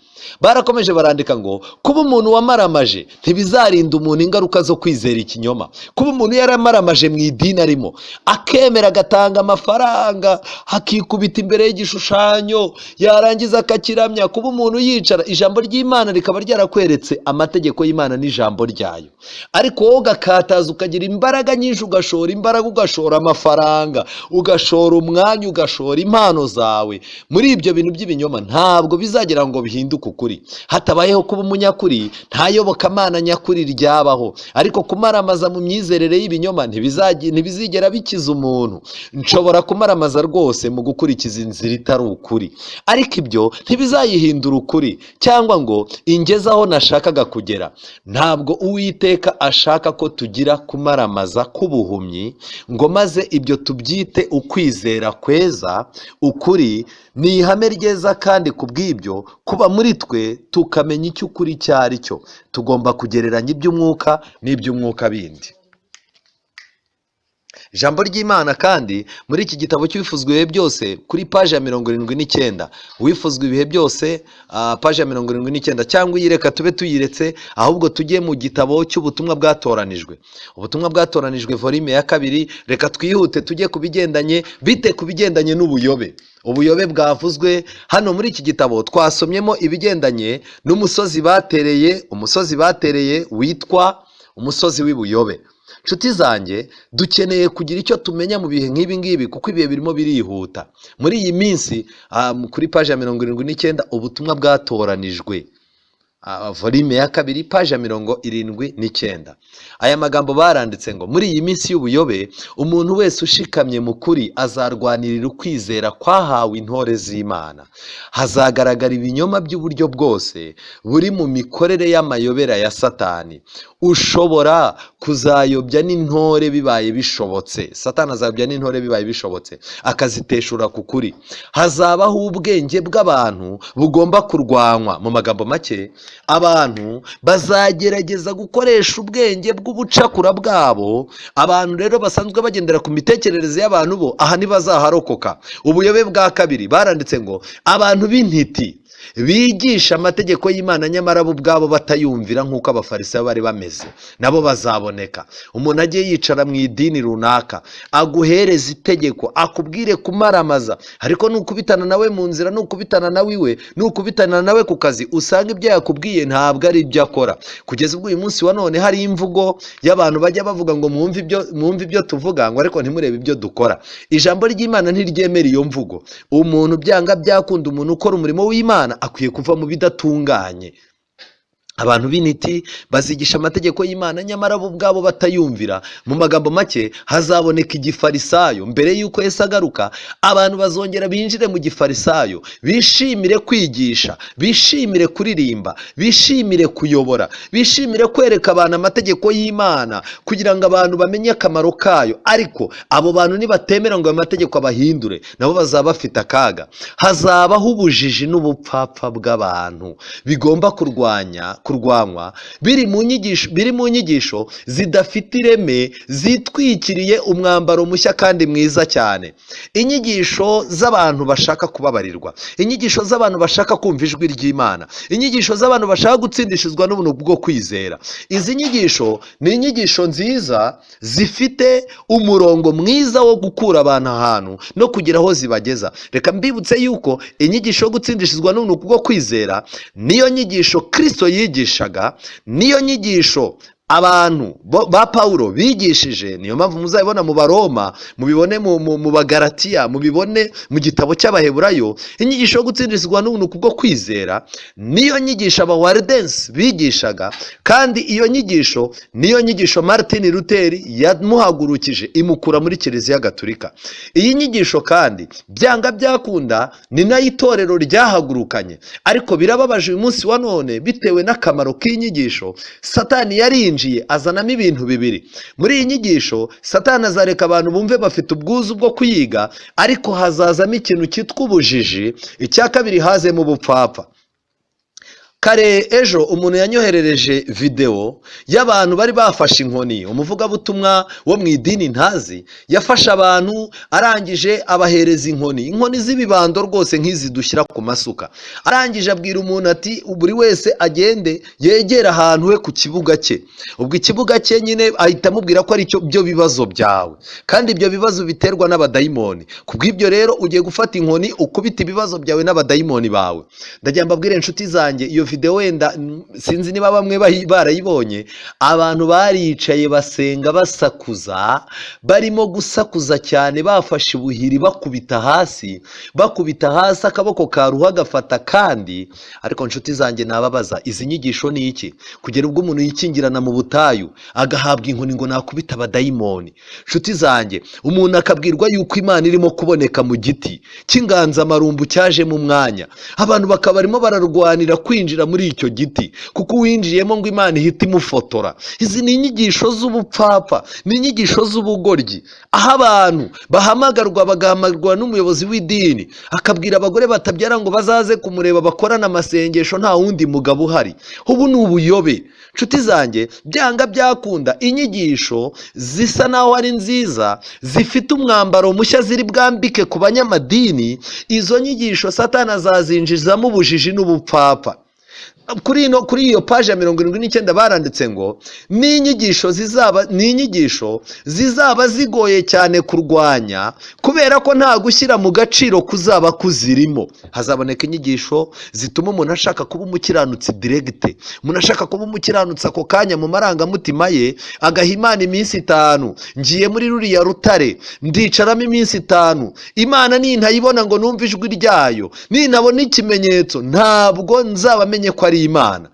[SPEAKER 1] Barakomeje barandika ngo kuba umuntu wamaramaje ntibizarinda umuntu ingaruka zo kwizera ikinyoma. Kuba umuntu yaramaramaje mu idini arimo, akemera agatanga amafaranga, akikubita imbere y'igishushanyo, yarangiza akakiramya. Kuba umuntu yicara, ijambo ry'Imana rikaba ryarakweretse amategeko y'Imana n'ijambo ryayo, ariko wowe ugakataza, ukagira imbaraga nyinshi, ugashora imbaraga, ugashora amafaranga, ugashora umwanya, ugashora impano zawe muri ibyo bintu by'ibinyoma, ntabwo bizagira ngo bihinduke ukuri. Hatabayeho kuba umunyakuri, nta yobokamana nyakuri ryabaho. Ariko kumaramaza mu myizerere y'ibinyoma ntibizigera bikiza umuntu. Nshobora kumaramaza rwose mu gukurikiza inzira itari ukuri, ariko ibyo ntibizayihindura ukuri cyangwa ngo ingeze aho nashakaga kugera. Ntabwo Uwiteka ashaka ko tugira kumaramaza k'ubuhumyi ngo maze ibyo tubyite ukwizera kweza. Ukuri ni ihame ryeza, kandi ku bw'ibyo kuba muri twe tukamenya icyo ukuri icyo ari cyo. Tugomba kugereranya iby'umwuka n'iby'umwuka bindi. Ijambo ry'Imana kandi muri iki gitabo cy'Uwifuzwa ibihe byose kuri paji ya 79, Uwifuzwa ibihe byose, paji ya 79, cyangwa iyireka tube tuyiretse, ahubwo tujye mu gitabo cy'ubutumwa bwatoranijwe. Ubutumwa bwatoranijwe volume ya 2. Reka twihute tujye ku bigendanye bite, ku bigendanye n'ubuyobe. Ubuyobe bwavuzwe hano muri iki gitabo, twasomyemo ibigendanye n'umusozi batereye, umusozi batereye witwa umusozi w'ibuyobe. Nshuti zanjye, dukeneye kugira icyo tumenya mu bihe nk'ibi ngibi, kuko ibihe birimo birihuta muri iyi minsi. Kuri paji ya 79, ubutumwa bwatoranijwe, volume ya 2, paji ya 79, aya magambo baranditse ngo muri iyi minsi y'ubuyobe umuntu wese ushikamye mu kuri azarwanirira ukwizera kwahawe intore z'Imana. Hazagaragara ibinyoma by'uburyo bwose buri mu mikorere y'amayobera ya Satani, ushobora kuzayobya n'intore bibaye bishobotse. Satani azayobya n'intore bibaye bishobotse, akaziteshura ku kuri. Hazabaho ubwenge bw'abantu bugomba kurwanywa. Mu magambo make, Abantu bazagerageza gukoresha ubwenge bw'ubucakura bwabo. Abantu rero basanzwe bagendera ku mitekerereze y'abantu bo aha ntibazaharokoka. Ubuyobe bwa kabiri baranditse ngo abantu b'intiti bigisha amategeko y'Imana nyamara bo ubwabo batayumvira nk'uko abafarisayo bari bameze, nabo bazaboneka. Umuntu agiye yicara mu idini runaka aguhereza itegeko akubwire kumaramaza, ariko nukubitana nawe mu nzira, nukubitana nawe iwe, nukubitana nawe ku kazi, usanga ibyo yakubwiye ntabwo ari ibyo akora. Kugeza ubwo uyu munsi wa none hari imvugo y'abantu bajya bavuga ngo mwumve ibyo tuvuga ngo ariko ntimurebe ibyo dukora. Ijambo ry'Imana ntiryemera iyo mvugo. Umuntu byanga byakunda, umuntu ukora umurimo w'Imana akwiye kuva mu bidatunganye. Abantu b'intiti bazigisha amategeko y'Imana nyamara bo ubwabo batayumvira. Mu magambo make hazaboneka igifarisayo. Mbere y'uko Yesu agaruka, abantu bazongera binjire mu gifarisayo, bishimire kwigisha, bishimire kuririmba, bishimire kuyobora, bishimire kwereka abantu amategeko y'Imana kugira ngo abantu bamenye akamaro kayo. Ariko abo bantu nibatemera ngo ayo mategeko abahindure, nabo bazaba bafite akaga. Hazabaho ubujiji n'ubupfapfa bw'abantu bigomba kurwanywa biri mu nyigisho zidafite ireme, zitwikiriye umwambaro mushya kandi mwiza cyane. Inyigisho z'abantu bashaka kubabarirwa, inyigisho z'abantu bashaka kumva ijwi ry'Imana, inyigisho z'abantu bashaka gutsindishizwa n'ubuntu bwo kwizera. Izi nyigisho ni inyigisho nziza zifite umurongo mwiza wo gukura abantu ahantu no kugira aho zibageza. Reka mbibutse yuko inyigisho yo gutsindishizwa n'ubuntu bwo kwizera niyo nyigisho Kristo yigishaga, niyo nyigisho abantu ba Paulo bigishije. Niyo mpamvu muzabibona mu Baroma, mubibone mu Bagalatiya, mubibone mu gitabo cy'Abaheburayo. Inyigisho yo gutsindishizwa n'ubuntu bwo kwizera niyo nyigisho abawardensi bigishaga, kandi iyo nyigisho niyo nyigisho Martin Luther yamuhagurukije imukura muri Kiliziya Gatulika. Iyi nyigisho kandi byanga byakunda ni nayo itorero ryahagurukanye. Ariko birababaje uyu munsi wa none, bitewe n'akamaro k'inyigisho, Satani yarinjiye azanamo ibintu bibiri. Muri iyi nyigisho Satani azareka abantu bumve bafite ubwuzu bwo kuyiga, ariko hazazamo ikintu cyitwa ubujiji. Icya kabiri hazemo ubupfapfa. Kare ejo umuntu yanyoherereje videwo y'abantu bari bafashe inkoni. Umuvugabutumwa wo mu idini ntazi yafashe abantu arangije abahereza inkoni, inkoni z'ibibando rwose nk'izi dushyira ku masuka. Arangije abwira umuntu ati buri wese agende yegere ahantu he ku kibuga cye. Ubwo ikibuga cye nyine ahita amubwira ko ari byo bibazo byawe, kandi ibyo bibazo biterwa n'abadayimoni. Kubw'ibyo rero ugiye gufata inkoni ukubita ibibazo byawe n'abadayimoni bawe. Ndagira mbabwire inshuti zanjye, iyo video wenda sinzi niba bamwe barayibonye. Abantu baricaye basenga basakuza, barimo gusakuza cyane, bafashe ubuhiri bakubita hasi, bakubita hasi, akaboko karuha gafata kandi. Ariko inshuti zanjye nababaza, izi nyigisho ni iki? Kugera ubwo umuntu yikingirana mu butayu agahabwa inkoni ngo nakubita abadayimoni. Inshuti zanjye, umuntu akabwirwa yuko Imana irimo kuboneka mu giti cy'inganzamarumbu cyaje mu mwanya, abantu bakaba barimo bararwanira kwinjira muri icyo giti, kuko uwinjiyemo ngo Imana ihita imufotora. Izi ni inyigisho z'ubupfapfa, ni inyigisho z'ubugoryi, aho abantu bahamagarwa bagahamagarwa n'umuyobozi w'idini akabwira abagore batabyara ngo bazaze kumureba bakorane amasengesho nta wundi mugabo uhari. Ubu ni ubuyobe. Nshuti zanjye, byanga byakunda inyigisho zisa naho ari nziza, zifite umwambaro mushya ziri bwambike ku banyamadini, izo nyigisho Satani azazinjizamo ubujiji n'ubupfapfa. Kuri iyo paji ya 79 baranditse ngo ni inyigisho zizaba zigoye cyane kurwanya, kubera ko nta gushyira mu gaciro kuzaba kuzirimo. Hazaboneka inyigisho zituma umuntu ashaka kuba umukiranutsi diregite, umuntu ashaka kuba umukiranutsi ako kanya mu marangamutima ye, agaha Imana iminsi 5, ngiye muri ruriya rutare ndicaramo iminsi 5, Imana nintayibona ngo numve ijwi ryayo, nintabona ikimenyetso ntabwo nzaba menye ko ari Imana.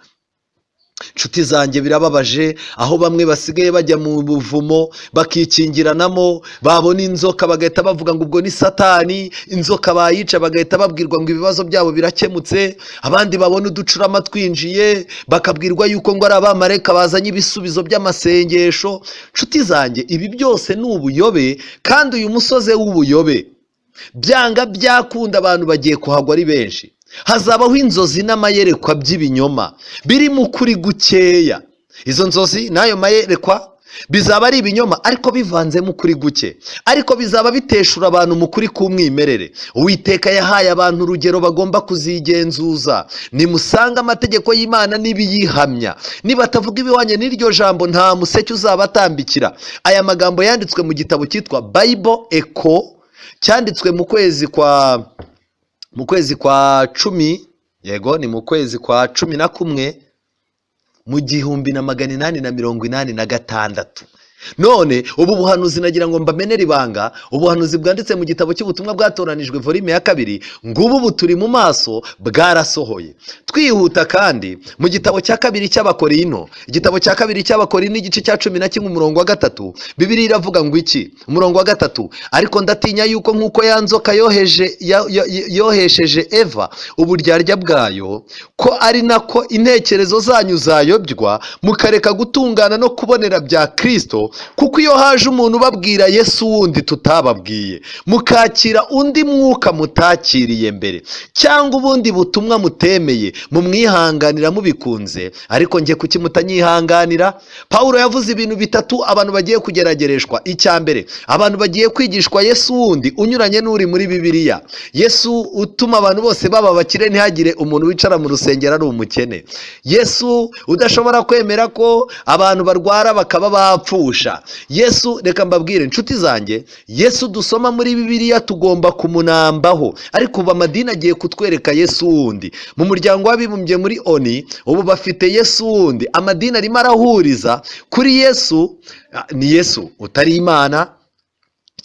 [SPEAKER 1] Nshuti zanjye, birababaje aho bamwe basigaye bajya mu buvumo bakikingiranamo, babona inzoka bagahita bavuga ngo ubwo ni Satani, inzoka bayica bagahita babwirwa ngo ibibazo byabo birakemutse. Abandi babona uducurama twinjiye bakabwirwa yuko ngo ari abamarayika bazanye ibisubizo by'amasengesho. Nshuti zanjye, ibi byose ni ubuyobe, kandi uyu musozi w'ubuyobe byanga byakunda abantu bagiye kuhagwa ari benshi. Hazabaho inzozi n'amayerekwa by'ibinyoma biri mu kuri gukeya. Izo nzozi n'ayo mayerekwa bizaba ari ibinyoma ariko bivanzemo ukuri guke, ariko bizaba biteshura abantu mu kuri k'umwimerere. Uwiteka yahaye abantu urugero bagomba kuzigenzuza. Nimusanga amategeko y'Imana n'ibiyihamya, nibatavuga ibihwanye n'iryo jambo, nta museke uzabatambikira. Aya magambo yanditswe mu gitabo cyitwa Bible Echo, cyanditswe mu kwezi kwa 10, yego, ni mu kwezi kwa 11 mu 1886. None ubu buhanuzi, nagira ngo mbamenere ibanga, ubuhanuzi bwanditse mu gitabo cy'ubutumwa bwatoranijwe, volume ya 2, ngubu buturi mu maso, bwarasohoye. Twihuta kandi mu gitabo cya kabiri cy'Abakorino, igitabo cya kabiri cy'Abakorino, igice cya 11, umurongo wa 3, Bibiliya iravuga ngo iki? Umurongo wa 3: "Ariko ndatinya yuko nk'uko ya nzoka yohesheje Eva uburyarya bwayo, ko ari nako intekerezo zanyu zayobywa, mukareka gutungana no kubonera bya Kristo. Kuko iyo haje umuntu ubabwira Yesu wundi tutababwiye, mukakira undi mwuka mutakiriye mbere, cyangwa ubundi butumwa mutemeye, mumwihanganira mubikunze. Ariko njye kuki mutanyihanganira?" Pawulo yavuze ibintu bitatu abantu bagiye kugeragereshwa. Icya mbere, abantu bagiye kwigishwa Yesu wundi unyuranye n'uri muri Bibiliya, Yesu utuma abantu bose baba abakire, ntihagire umuntu wicara mu rusengero ari umukene, Yesu udashobora kwemera ko abantu barwara bakaba bapfusha. Yesu, reka mbabwire inshuti zanjye, Yesu dusoma muri Bibiliya tugomba kumunambaho, ariko ubu amadini agiye kutwereka Yesu wundi. Mu muryango w'abibumbye, muri ONU, ubu bafite Yesu wundi. Amadini arimo arahuriza kuri Yesu. Ni Yesu utari Imana,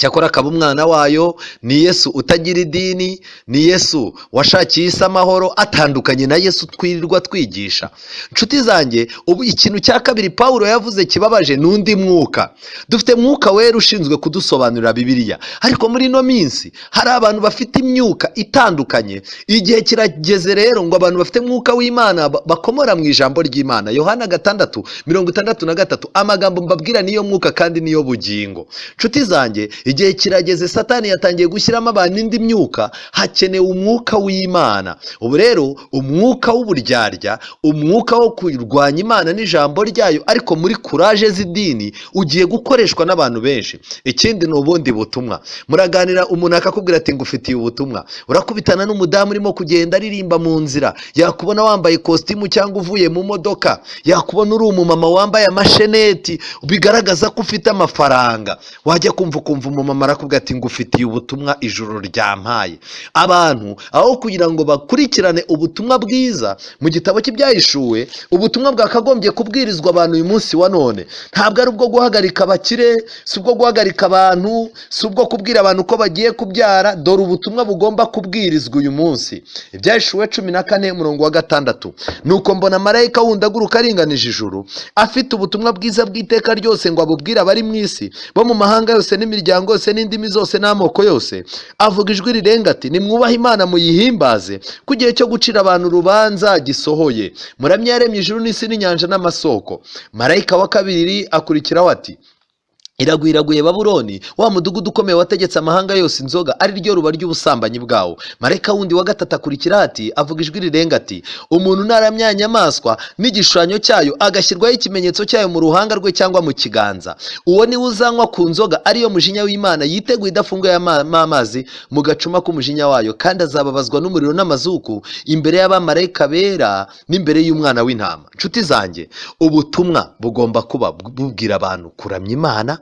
[SPEAKER 1] cyakora akaba umwana wayo, ni Yesu utagira idini, ni Yesu washakiye isi amahoro, atandukanye na Yesu twirirwa twigisha. Inshuti zanjye, ubu ikintu cya kabiri Pawulo yavuze kibabaje ni undi mwuka. Dufite Mwuka Wera ushinzwe kudusobanurira Bibiliya, ariko muri ino minsi hari abantu bafite imyuka itandukanye. Igihe kirageze rero ngo abantu bafite Mwuka w'Imana bakomora mu ijambo ry'Imana. Yohana 6:63: "Amagambo mbabwira niyo mwuka kandi niyo bugingo." Inshuti zanjye, igihe kirageze. Satani yatangiye gushyiramo abantu indi myuka, hakenewe umwuka w'Imana. Ubu rero umwuka w'uburyarya, umwuka wo kurwanya Imana n'ijambo ryayo, ariko muri couleur z'idini, ugiye gukoreshwa n'abantu benshi. Ikindi ni ubundi butumwa. Muraganira, umuntu akakubwira ati: "Ngufitiye ubutumwa." Urakubitana n'umudamu urimo kugenda aririmba mu nzira, yakubona wambaye ikositimu cyangwa uvuye mu modoka, yakubona uri umumama wambaye amasheneti bigaragaza ko ufite amafaranga, wajya kumva ukumva umumama arakubwira ati: "Ngufitiye ubutumwa ijoro ryampaye." Abantu aho kugira ngo bakurikirane ubutumwa bwiza mu gitabo cy'Ibyahishuwe, ubutumwa bwakagombye kubwirizwa abantu uyu munsi wa none ntabwo ari ubwo guhagarika abakire, si ubwo guhagarika abantu, si ubwo kubwira abantu ko bagiye kubyara. Dore ubutumwa bugomba kubwirizwa uyu munsi, Ibyahishuwe 14, umurongo wa 6: "Nuko mbona marayika wundi aguruka aringanije ijuru, afite ubutumwa bwiza bw'iteka ryose, ngo abubwire abari mu isi, bo mu mahanga yose n'imiryango yose n'indimi zose n'amoko yose, avuga ijwi rirenga ati: 'Nimwubahe Imana, muyihimbaze, ko igihe cyo gucira abantu urubanza gisohoye. Muramye yaremye ijuru n'isi n'inyanja n'amasoko.' Marayika wa kabiri akurikiraho ati: 'Iraguye, Babuloni, wa mudugudu ukomeye wategetse amahanga yose inzoga, ari ryo ruba ry'ubusambanyi bwawo.' Marayika wundi wa gatatu akurikira ati, avuga ijwi rirenga ati: 'Umuntu naramya inyamaswa n'igishushanyo cyayo, agashyirwaho ikimenyetso cyayo mu ruhanga rwe cyangwa mu kiganza, uwo niwe uzanywa ku nzoga ariyo mujinya w'Imana yiteguye, idafunguye amazi mu gacuma k'umujinya wayo, kandi azababazwa n'umuriro n'amazuku imbere y'abamarayika bera n'imbere y'Umwana w'Intama.'" Nshuti zanjye, ubutumwa bugomba kuba bubwira abantu kuramya Imana,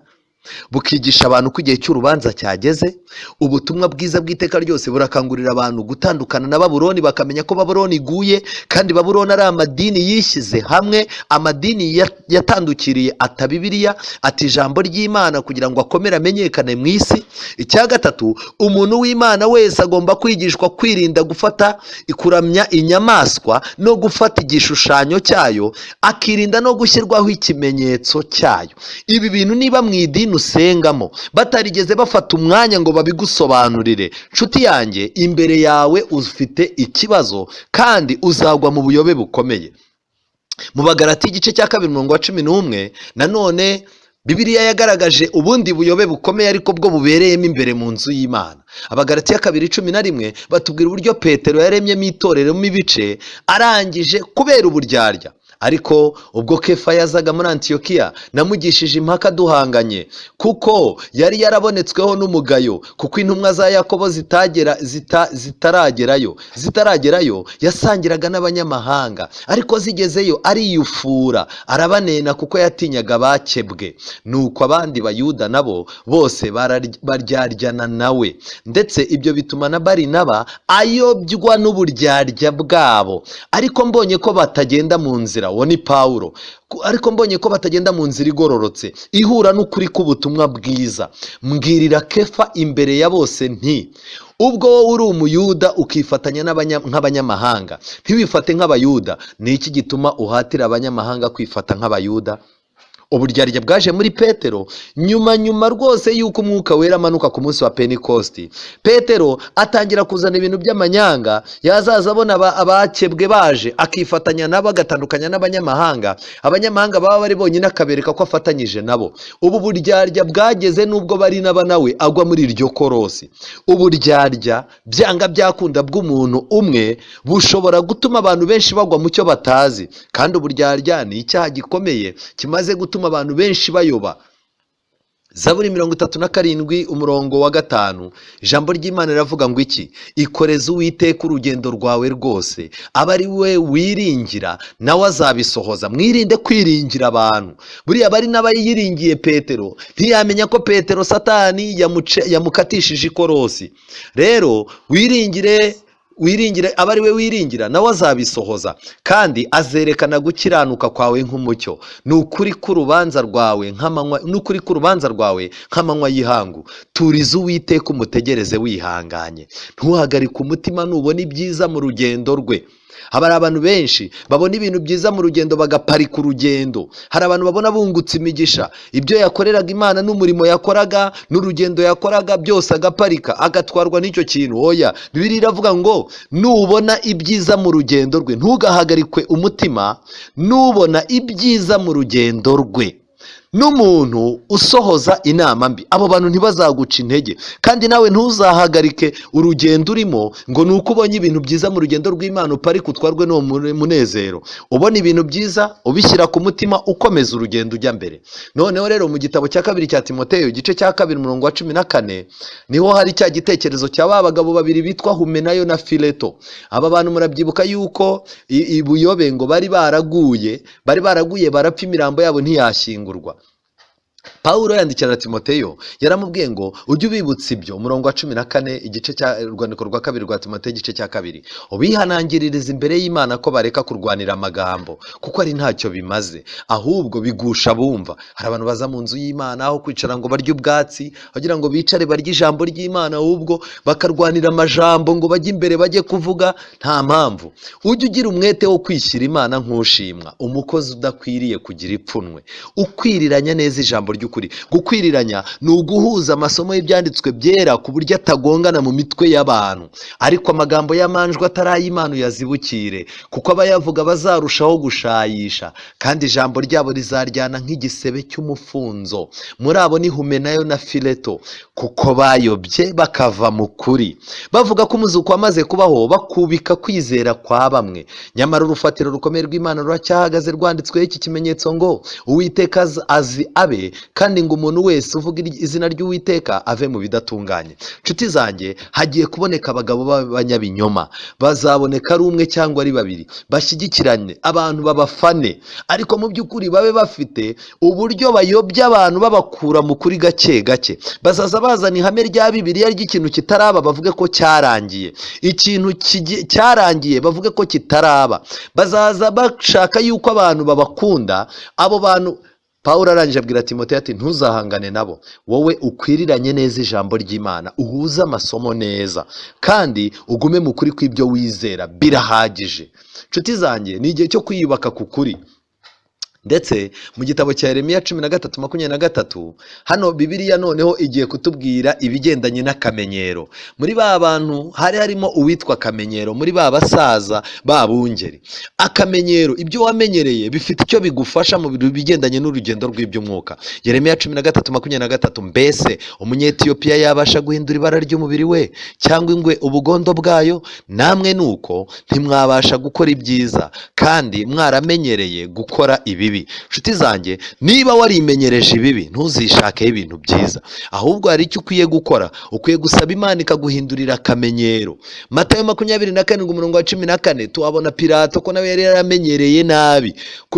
[SPEAKER 1] bukigisha abantu ko igihe cy'urubanza cyageze. Ubutumwa bwiza bw'iteka ryose burakangurira abantu gutandukana na Babuloni, bakamenya ko Babuloni iguye, kandi Babuloni ari amadini yishyize hamwe, amadini yatandukiriye ata Bibiliya, ata ijambo ry'Imana, kugira ngo akomere amenyekane mu isi. Icya gatatu, umuntu w'Imana wese agomba kwigishwa kwirinda gufata, kuramya inyamaswa no gufata igishushanyo cyayo, akirinda no gushyirwaho ikimenyetso cyayo. Ibi bintu, niba mu idini usengamo batarigeze bafata umwanya ngo babigusobanurire, nshuti yanjye, imbere yawe ufite ikibazo kandi uzagwa mu buyobe bukomeye. Mu Bagarati, igice cya 2, umurongo wa 11, nanone Bibiliya yagaragaje ubundi buyobe bukomeye ariko bwo bubereyemo imbere mu nzu y'Imana. Abagalatiya 2:11 batubwira uburyo Petero yaremyemo itorero mo ibice arangije kubera uburyarya. Ariko ubwo Kefa yazaga muri Antiyokiya namugishije impaka duhanganye, kuko yari yarabonetsweho n'umugayo, kuko intumwa za Yakobo zitaragerayo yasangiraga n'abanyamahanga, ariko zigezeyo ariyufura arabanena kuko yatinyaga abakebwe. Nuko abandi Bayuda nabo bose baryaryana nawe, ndetse ibyo bituma na Barinaba ayobywa n'uburyarya bwabo. Ariko mbonye ko batagenda mu nzira, uwo ni Pawulo, ariko mbonye ko batagenda mu nzira igororotse ihura n'ukuri k'ubutumwa bwiza, mbwirira Kefa imbere ya bose nti: ubwo wowe uri umuyuda ukifatanya nk'abanyamahanga, ntiwifate nk'abayuda, ni iki gituma uhatira abanyamahanga kwifata nk'abayuda? Uburyarya bwaje muri Petero nyuma rwose y'uko umwuka wera amanuka ku munsi wa Pentekosti. Petero atangira kuzana ibintu by'amanyanga, yazaza abona abakebwe baje akifatanya nabo, agatandukanya n'abanyamahanga, abanyamahanga baba bari bonyine akabereka ko afatanyije nabo. Ubu buryarya bwageze n'ubwo Barinaba nawe agwa muri iryo korosi. Uburyarya byanga byakunda bw'umuntu umwe bushobora gutuma abantu benshi bagwa mu cyo batazi, kandi uburyarya ni icyaha gikomeye kimaze gutuma abantu benshi bayoba. Zaburi 37 umurongo wa 5, ijambo ry'Imana riravuga ngo iki: ikoreze Uwiteka urugendo rwawe rwose, abe ari we wiringira nawe azabisohoza. Mwirinde kwiringira abantu. Buriya bari n'abayiringiye Petero, ntiyamenya ko Petero Satani yamukatishije ikorosi. Rero wiringire, abe ari we wiringira nawe azabisohoza, kandi azerekana gukiranuka kwawe nk'umucyo, n'ukuri k'urubanza rwawe nk'amanywa, n'ukuri k'urubanza rwawe nk'amanywa y'ihangu. Turiza Uwiteka umutegereze wihanganye, ntuhagarike umutima nubona ibyiza mu rugendo rwe. Haba hari abantu benshi babona ibintu byiza mu rugendo bagaparika urugendo. Hari abantu babona bungutse imigisha, ibyo yakoreraga Imana n'umurimo yakoraga n'urugendo yakoraga byose agaparika, agatwarwa n'icyo kintu. Oya, Bibiliya iravuga ngo nubona ibyiza mu rugendo rwe ntugahagarikwe umutima, nubona ibyiza mu rugendo rwe. N'umuntu usohoza inama mbi, abo bantu ntibazaguca intege, kandi nawe ntuzahagarike urugendo urimo ngo ni uko ubonye ibintu byiza mu rugendo rw'Imana uparike utwarwe n'uwo munezero. Ubona ibintu byiza ubishyira ku mutima, ukomeza urugendo ujya mbere. Noneho rero mu gitabo cya 2 cya Timoteyo igice cya 2 umurongo wa 14 niho hari cya gitekerezo cya ba bagabo babiri bitwa Humenayo na Fileto. Aba bantu murabyibuka yuko ibuyobe ngo bari baraguye barapfa, imirambo yabo ntiyashyingurwa. Pawulo yandikira Timoteyo yaramubwiye ngo ujye ubibutsa ibyo, umurongo wa 14 igice cya urwandiko rwa 2 rwa Timoteyo igice cya 2, ubihanangiririza imbere y'Imana ko bareka kurwanira amagambo kuko ari ntacyo bimaze, ahubwo bigusha bumva. Hari abantu baza mu nzu y'Imana aho kwicara ngo barye ubwatsi, kugira ngo bicare barye ijambo ry'Imana, ahubwo bakarwanira amajambo ngo bajye imbere bajye kuvuga nta mpamvu. Ujye ugira umwete wo kwishyira Imana nk'ushimwa, umukozi udakwiriye kugira ipfunwe, ukwiriranya neza ijambo ry'ukuri. Gukwiriranya ni uguhuza amasomo y'ibyanditswe byera ku buryo atagongana mu mitwe y'abantu, ariko amagambo y'amanjwe atari ay'Imana uyazibukire, kuko abayavuga bazarushaho gushayisha, kandi ijambo ryabo rizaryana nk'igisebe cy'umufunzo. Muri abo ni Humenayo na Fileto, kuko bayobye bakava mu kuri, bavuga ko umuzuko wamaze kubaho, bakubika kwizera kwa bamwe. Nyamara urufatiro rukomeye rw'Imana ruracyahagaze, rwanditsweho iki kimenyetso ngo Uwiteka azi abe, kandi ngo umuntu wese uvuga izina ry'Uwiteka ave mu bidatunganye. Nshuti zanjye, hagiye kuboneka abagabo b'abanyabinyoma, bazaboneka ari umwe cyangwa ari babiri, bashyigikiranye abantu babafane, ariko mu by'ukuri babe bafite uburyo bayobya abantu babakura mu kuri gake gake. Bazaza bazana ihame rya Bibiliya ry'ikintu kitaraba bavuge ko cyarangiye, ikintu cyarangiye bavuge ko kitaraba. Bazaza bashaka yuko abantu babakunda. Abo bantu Pawulo arangije abwira Timoteyo ati ntuzahangane nabo, wowe ukwiriranye neza ijambo ry'Imana, uhuze amasomo neza, kandi ugume mu kuri kw'ibyo wizera, birahagije. Nshuti zanjye, ni igihe cyo kwiyubaka ku kuri. Ndetse mu gitabo cya Yeremiya 13:23, hano Bibiliya noneho igiye kutubwira ibigendanye n'akamenyero. Muri ba bantu hari harimo uwitwa Kamenyero, muri ba basaza babungeri. Akamenyero, ibyo wamenyereye bifite icyo bigufasha mu bigendanye n'urugendo rw'iby'umwuka. Yeremiya 13:23, mbese Umunyetiyopiya yabasha guhindura ibara ry'umubiri we, cyangwa ingwe ubugondo bwayo? Namwe nuko ntimwabasha gukora ibyiza, kandi mwaramenyereye gukora ibibi. Nshuti zanjye, niba warimenyereje ibibi ntuzishakeho ibintu byiza, ahubwo hari icyo ukwiye gukora. Ukwiye gusaba Imana ikaguhindurira akamenyero. Matayo 27 umurongo wa 14, tuhabona Pilato ko nawe yari yaramenyereye nabi.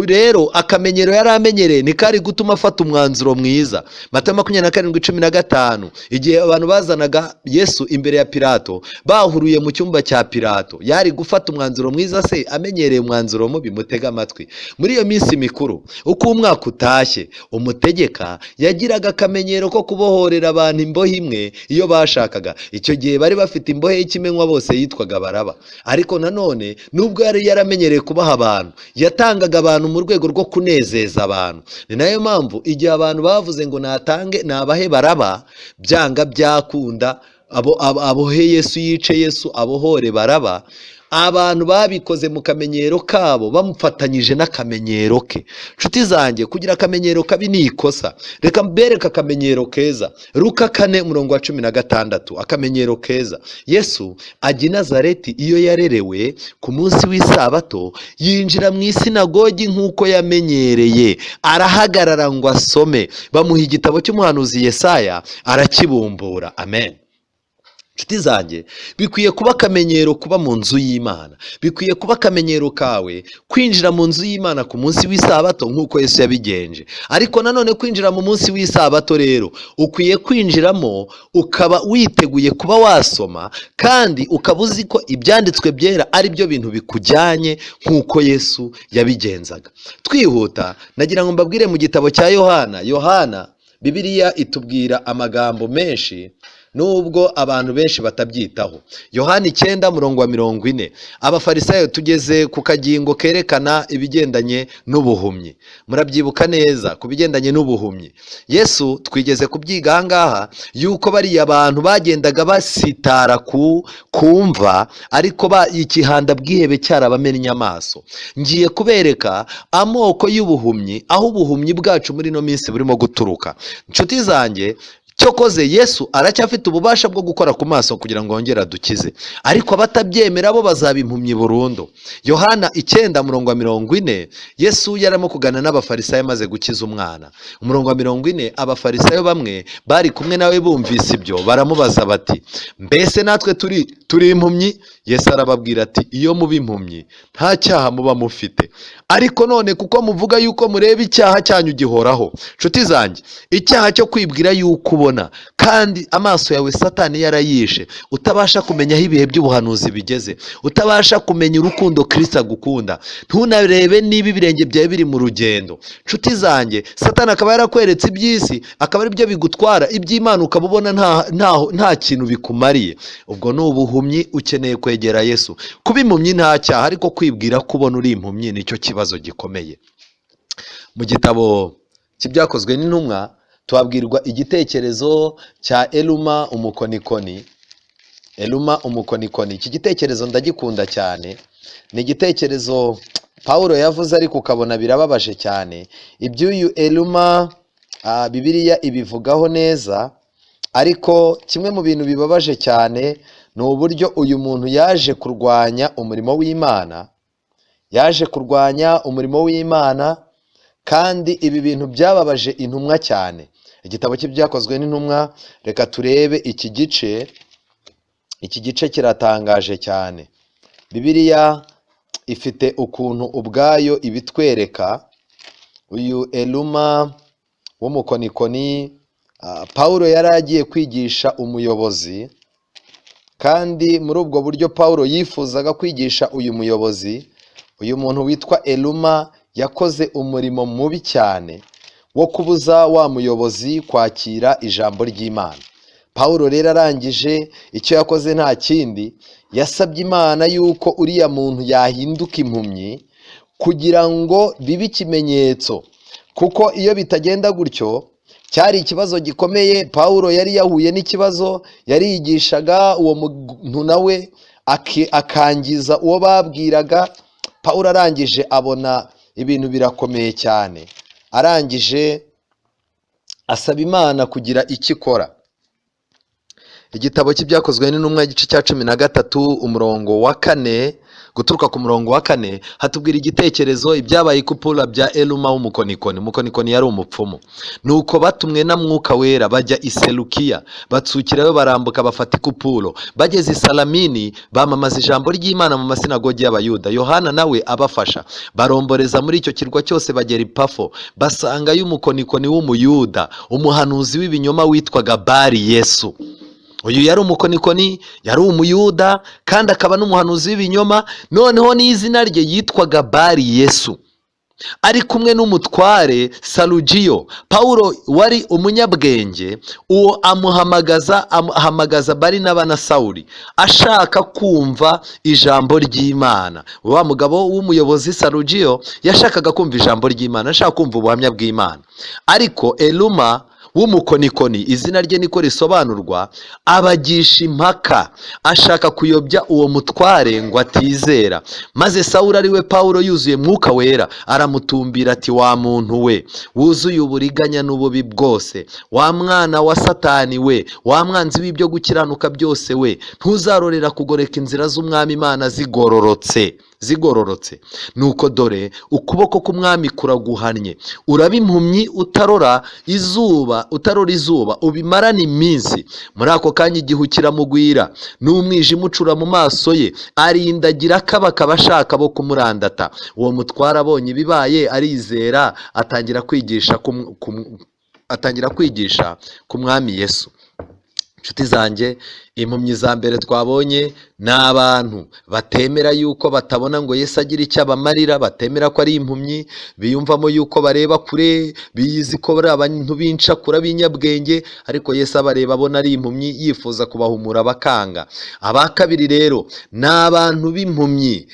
[SPEAKER 1] Rero akamenyero yari amenyereye ntikari gutuma afata umwanzuro mwiza. Matayo 27:15, igihe abantu bazanaga Yesu imbere ya Pilato, bahuruye mu cyumba cya Pilato, yari gufata umwanzuro mwiza se amenyereye umwanzuro mubi? Mutega amatwi. Muri iyo minsi mikuru, uko umwaka utashye, umutegeka yagiraga akamenyero ko kubohorera abantu imbohe imwe iyo bashakaga. Icyo gihe bari bafite imbohe y'ikimenywa bose yitwaga Baraba. Ariko nanone nubwo yari yaramenyereye kubaha abantu, yatangaga abantu mu rwego rwo kunezeza abantu. Ni nayo mpamvu igihe abantu bavuze ngo natange nabahe Baraba, byanga byakunda abohe Yesu, yice Yesu, abohore Baraba, abantu babikoze mu kamenyero kabo bamufatanyije n'akamenyero ke. Nshuti zanjye, kugira akamenyero kabi ni ikosa. Reka mbereke akamenyero keza. Luka 4:16, akamenyero keza. Yesu ajya i Nazareti iyo yarerewe, ku munsi w'isabato yinjira mu isinagogi nk'uko yamenyereye, arahagarara ngo asome. Bamuha igitabo cy'umuhanuzi Yesaya, arakibumbura. Amen. Nshuti zanjye, bikwiye kuba akamenyero kuba mu nzu y'Imana. Bikwiye kuba akamenyero kawe kwinjira mu nzu y'Imana ku munsi w'isabato nk'uko Yesu yabigenje. Ariko nanone kwinjira mu munsi w'isabato rero ukwiye kwinjiramo ukaba witeguye kuba wasoma, kandi ukaba uzi ko ibyanditswe byera ari byo bintu bikujyanye nk'uko Yesu yabigenzaga. Twihuta, nagira ngo mbabwire mu gitabo cya Yohana. Yohana, Bibiliya itubwira amagambo menshi nubwo abantu benshi batabyitaho. Yohana 9:40, abafarisayo, tugeze ku kagingo kerekana ibigendanye n'ubuhumyi. Murabyibuka neza ku bigendanye n'ubuhumyi. Yesu twigeze kubyiga aha ngaha yuko bariya abantu bagendaga basitara kumva, ariko ikihanda bwihebe cyarabamennye amaso. Ngiye kubereka amoko y'ubuhumyi, aho ubuhumyi bwacu muri ino minsi burimo guturuka. Nshuti zanjye, cyokoze Yesu aracyafite ububasha bwo gukora ku maso kugira ngo yongere adukize, ariko abatabyemera bo bazaba impumyi burundu. Yohana 9:40, Yesu yarimo kugana n'abafarisayo amaze gukiza umwana. 40, abafarisayo bamwe bari kumwe nawe bumvise ibyo baramubaza bati, mbese natwe turi impumyi? Yesu arababwira ati, iyo muba impumyi nta cyaha muba mufite, ariko none kuko muvuga yuko mureba, icyaha cyanyu gihoraho. Nshuti zanjye, icyaha cyo kwibwira yuko ubona kandi amaso yawe Satani yarayishe, utabasha kumenya aho ibihe by'ubuhanuzi bigeze, utabasha kumenya urukundo Kristo agukunda, ntunarebe niba ibirenge byawe biri mu rugendo. Nshuti zanjye, Satani akaba yarakweretse iby'isi, akaba ari byo bigutwara, iby'Imana ukaba ubona nta kintu bikumariye. Ubwo ni ubuhumyi, ukeneye kwegera Yesu. Kuba impumyi nta cyaha, ariko kwibwira ko ubona uri impumyi nicyo kibazo gikomeye. Mu gitabo cy'ibyakozwe n'intumwa tubabwirwa igitekerezo cya Eluma umukonikoni. Eluma umukonikoni, iki gitekerezo ndagikunda cyane. Ni igitekerezo Pawulo yavuze, ariko ukabona birababaje cyane. Iby'uyu Eluma, Bibiliya ibivugaho neza, ariko kimwe mu bintu bibabaje cyane ni uburyo uyu muntu yaje kurwanya umurimo w'Imana. Yaje kurwanya umurimo w'Imana, kandi ibi bintu byababaje intumwa cyane. Igitabo cy'ibyakozwe n'intumwa, reka turebe iki gice. Iki gice kiratangaje cyane. Bibiliya ifite ukuntu ubwayo ibitwereka. Uyu Eluma w'umukonikoni, Pawulo yari agiye kwigisha umuyobozi, kandi muri ubwo buryo Pawulo yifuzaga kwigisha uyu muyobozi, uyu muntu witwa Eluma yakoze umurimo mubi cyane wo kubuza wa muyobozi kwakira ijambo ry'Imana. Pawulo rero arangije, icyo yakoze nta kindi, yasabye Imana yuko uriya muntu yahinduka impumyi. Kugira ngo bibe ikimenyetso, kuko iyo bitagenda gutyo cyari ikibazo gikomeye. Pawulo yari yahuye n'ikibazo, yariyigishaga, uwo muntu nawe akangiza uwo babwiraga. Pawulo arangije abona ibintu birakomeye cyane, arangije asaba Imana kugira icyo ikora. Igitabo cy'Ibyakozwe n'Intumwa, igice cya 13, umurongo wa 4, guturuka ku murongo wa 4, hatubwira igitekerezo ibyabaye ikupura bya Eluma w'umukonikoni. Umukonikoni yari umupfumu. Nuko batumwe na Mwuka Wera bajya i Selukiya, batsukirayo, barambuka bafata ikupuro. Bageze i Salamini bamamaza ijambo ry'Imana mu masinagogi y'Abayuda, Yohana nawe abafasha. Baromboreza muri icyo kirwa cyose bagera i Pafo, basangayo umukonikoni w'Umuyuda, umuhanuzi w'ibinyoma witwaga Bari Yesu. Uyu yari umukonikoni, yari Umuyuda kandi akaba n'umuhanuzi w'ibinyoma, noneho n'izina rye yitwaga Bari Yesu. Ari kumwe n'umutware Sarugiyo Pawulo wari umunyabwenge, uwo amuhamagaza Barinaba na Sawuli ashaka kumva ijambo ry'Imana. Wa mugabo w'umuyobozi Sarugiyo yashakaga kumva ijambo ry'Imana, ashaka kumva ubuhamya bw'Imana. Ariko Eluma w'umukonikoni, izina rye niko risobanurwa, abagisha impaka, ashaka kuyobya uwo mutware ngo atizera. Maze Sawuli, ari we Pawulo, yuzuye Mwuka Wera, aramutumbira ati: "Wa muntu we wuzuye uburiganya n'ububi bwose, wa mwana wa Satani we, wa mwanzi w'ibyo gukiranuka byose we, ntuzarorera kugoreka inzira z'Umwami Imana zigororotse zigororotse? Nuko dore ukuboko k'Umwami kuraguhannye, uraba impumyi utarora izuba, utarora izuba, ubimarane iminsi." Muri ako kanya igihu kiramugwira n'umwijima ucura mu maso ye, arindagira akabaka abashaka bo kumurandata. Uwo mutware abonye ibibaye arizera, atangira kwigisha ku Mwami Yesu. Inshuti zanjye, impumyi za mbere twabonye ni abantu batemera yuko batabona ngo Yesu agire icyo abamarira, batemera ko ari impumyi, biyumvamo yuko bareba kure, biyizi ko bari abantu b'incakura b'inyabwenge, ariko Yesu abareba abona ari impumyi, yifuza kubahumura bakanga. Aba kabiri rero ni abantu b'impumyi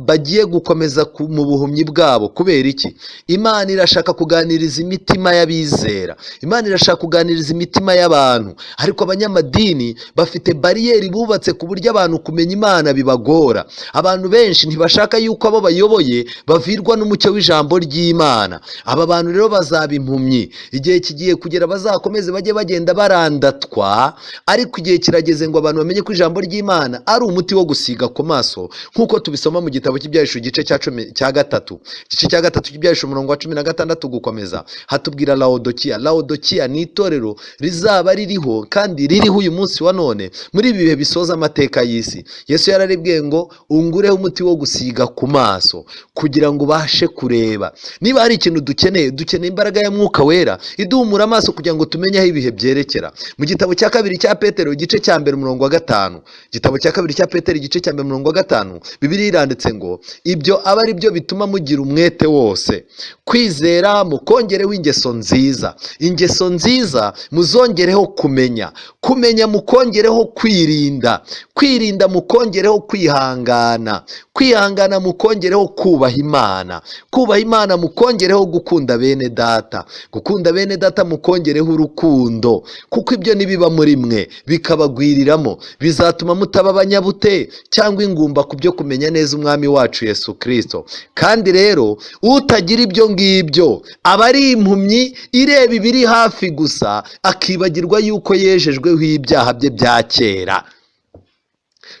[SPEAKER 1] bagiye gukomeza mu buhumyi bwabo. Kubera iki? Imana irashaka kuganiriza imitima y'abizera, Imana irashaka kuganiriza imitima y'abantu, ariko abanyamadini bafite bariyeri bubatse ku buryo abantu kumenya Imana bibagora. Abantu benshi ntibashaka yuko abo bayoboye bavirwa n'umucyo w'ijambo ry'Imana. Aba bantu rero bazaba impumyi. Igihe kigiye kugera bazakomeze bajye bagenda barandatwa, ariko igihe kirageze ngo abantu bamenye ko ijambo ry'Imana ari umuti wo gusiga ku maso, nk'uko tubisoma mu gitabo cy'Ibyahishuwe, igice cya 13, igice cya 3 cy'Ibyahishuwe, umurongo wa 16 gukomeza, hatubwira Lawodokiya. Lawodokiya ni itorero rizaba ririho kandi ririho uyu munsi wa none muri ibi bihe bisoza amateka y'isi. Yesu yararibwiye ngo: "Ungureho umuti wo gusiga ku maso kugira ngo ubashe kureba." Niba hari ikintu dukeneye, dukeneye imbaraga ya Mwuka Wera iduhumura amaso kugira ngo tumenye aho ibihe byerekera. Mu gitabo cya kabiri cya Petero, igice cya 1, umurongo wa 5, igitabo cya kabiri cya Petero, igice cya 1, umurongo wa 5, Bibiliya iranditse ngo: "Ibyo aba ari byo bituma mugira umwete wose, kwizera mukongereho ingeso nziza, ingeso nziza muzongereho kumenya, kumenya mukongereho kwirinda, kwirinda mukongereho kwihangana, kwihangana mukongereho kubaha Imana, kubaha Imana mukongereho gukunda bene data, gukunda bene data mukongereho urukundo, kuko ibyo nibiba muri mwe bikabagwiriramo bizatuma mutaba abanyabute cyangwa ingumba ku byo kumenya neza Umwami wacu Yesu Kirisito." Kandi rero utagira ibyo ngibyo aba ari impumyi ireba ibiri hafi gusa, akibagirwa yuko yejejweho ibyaha bye bya kera.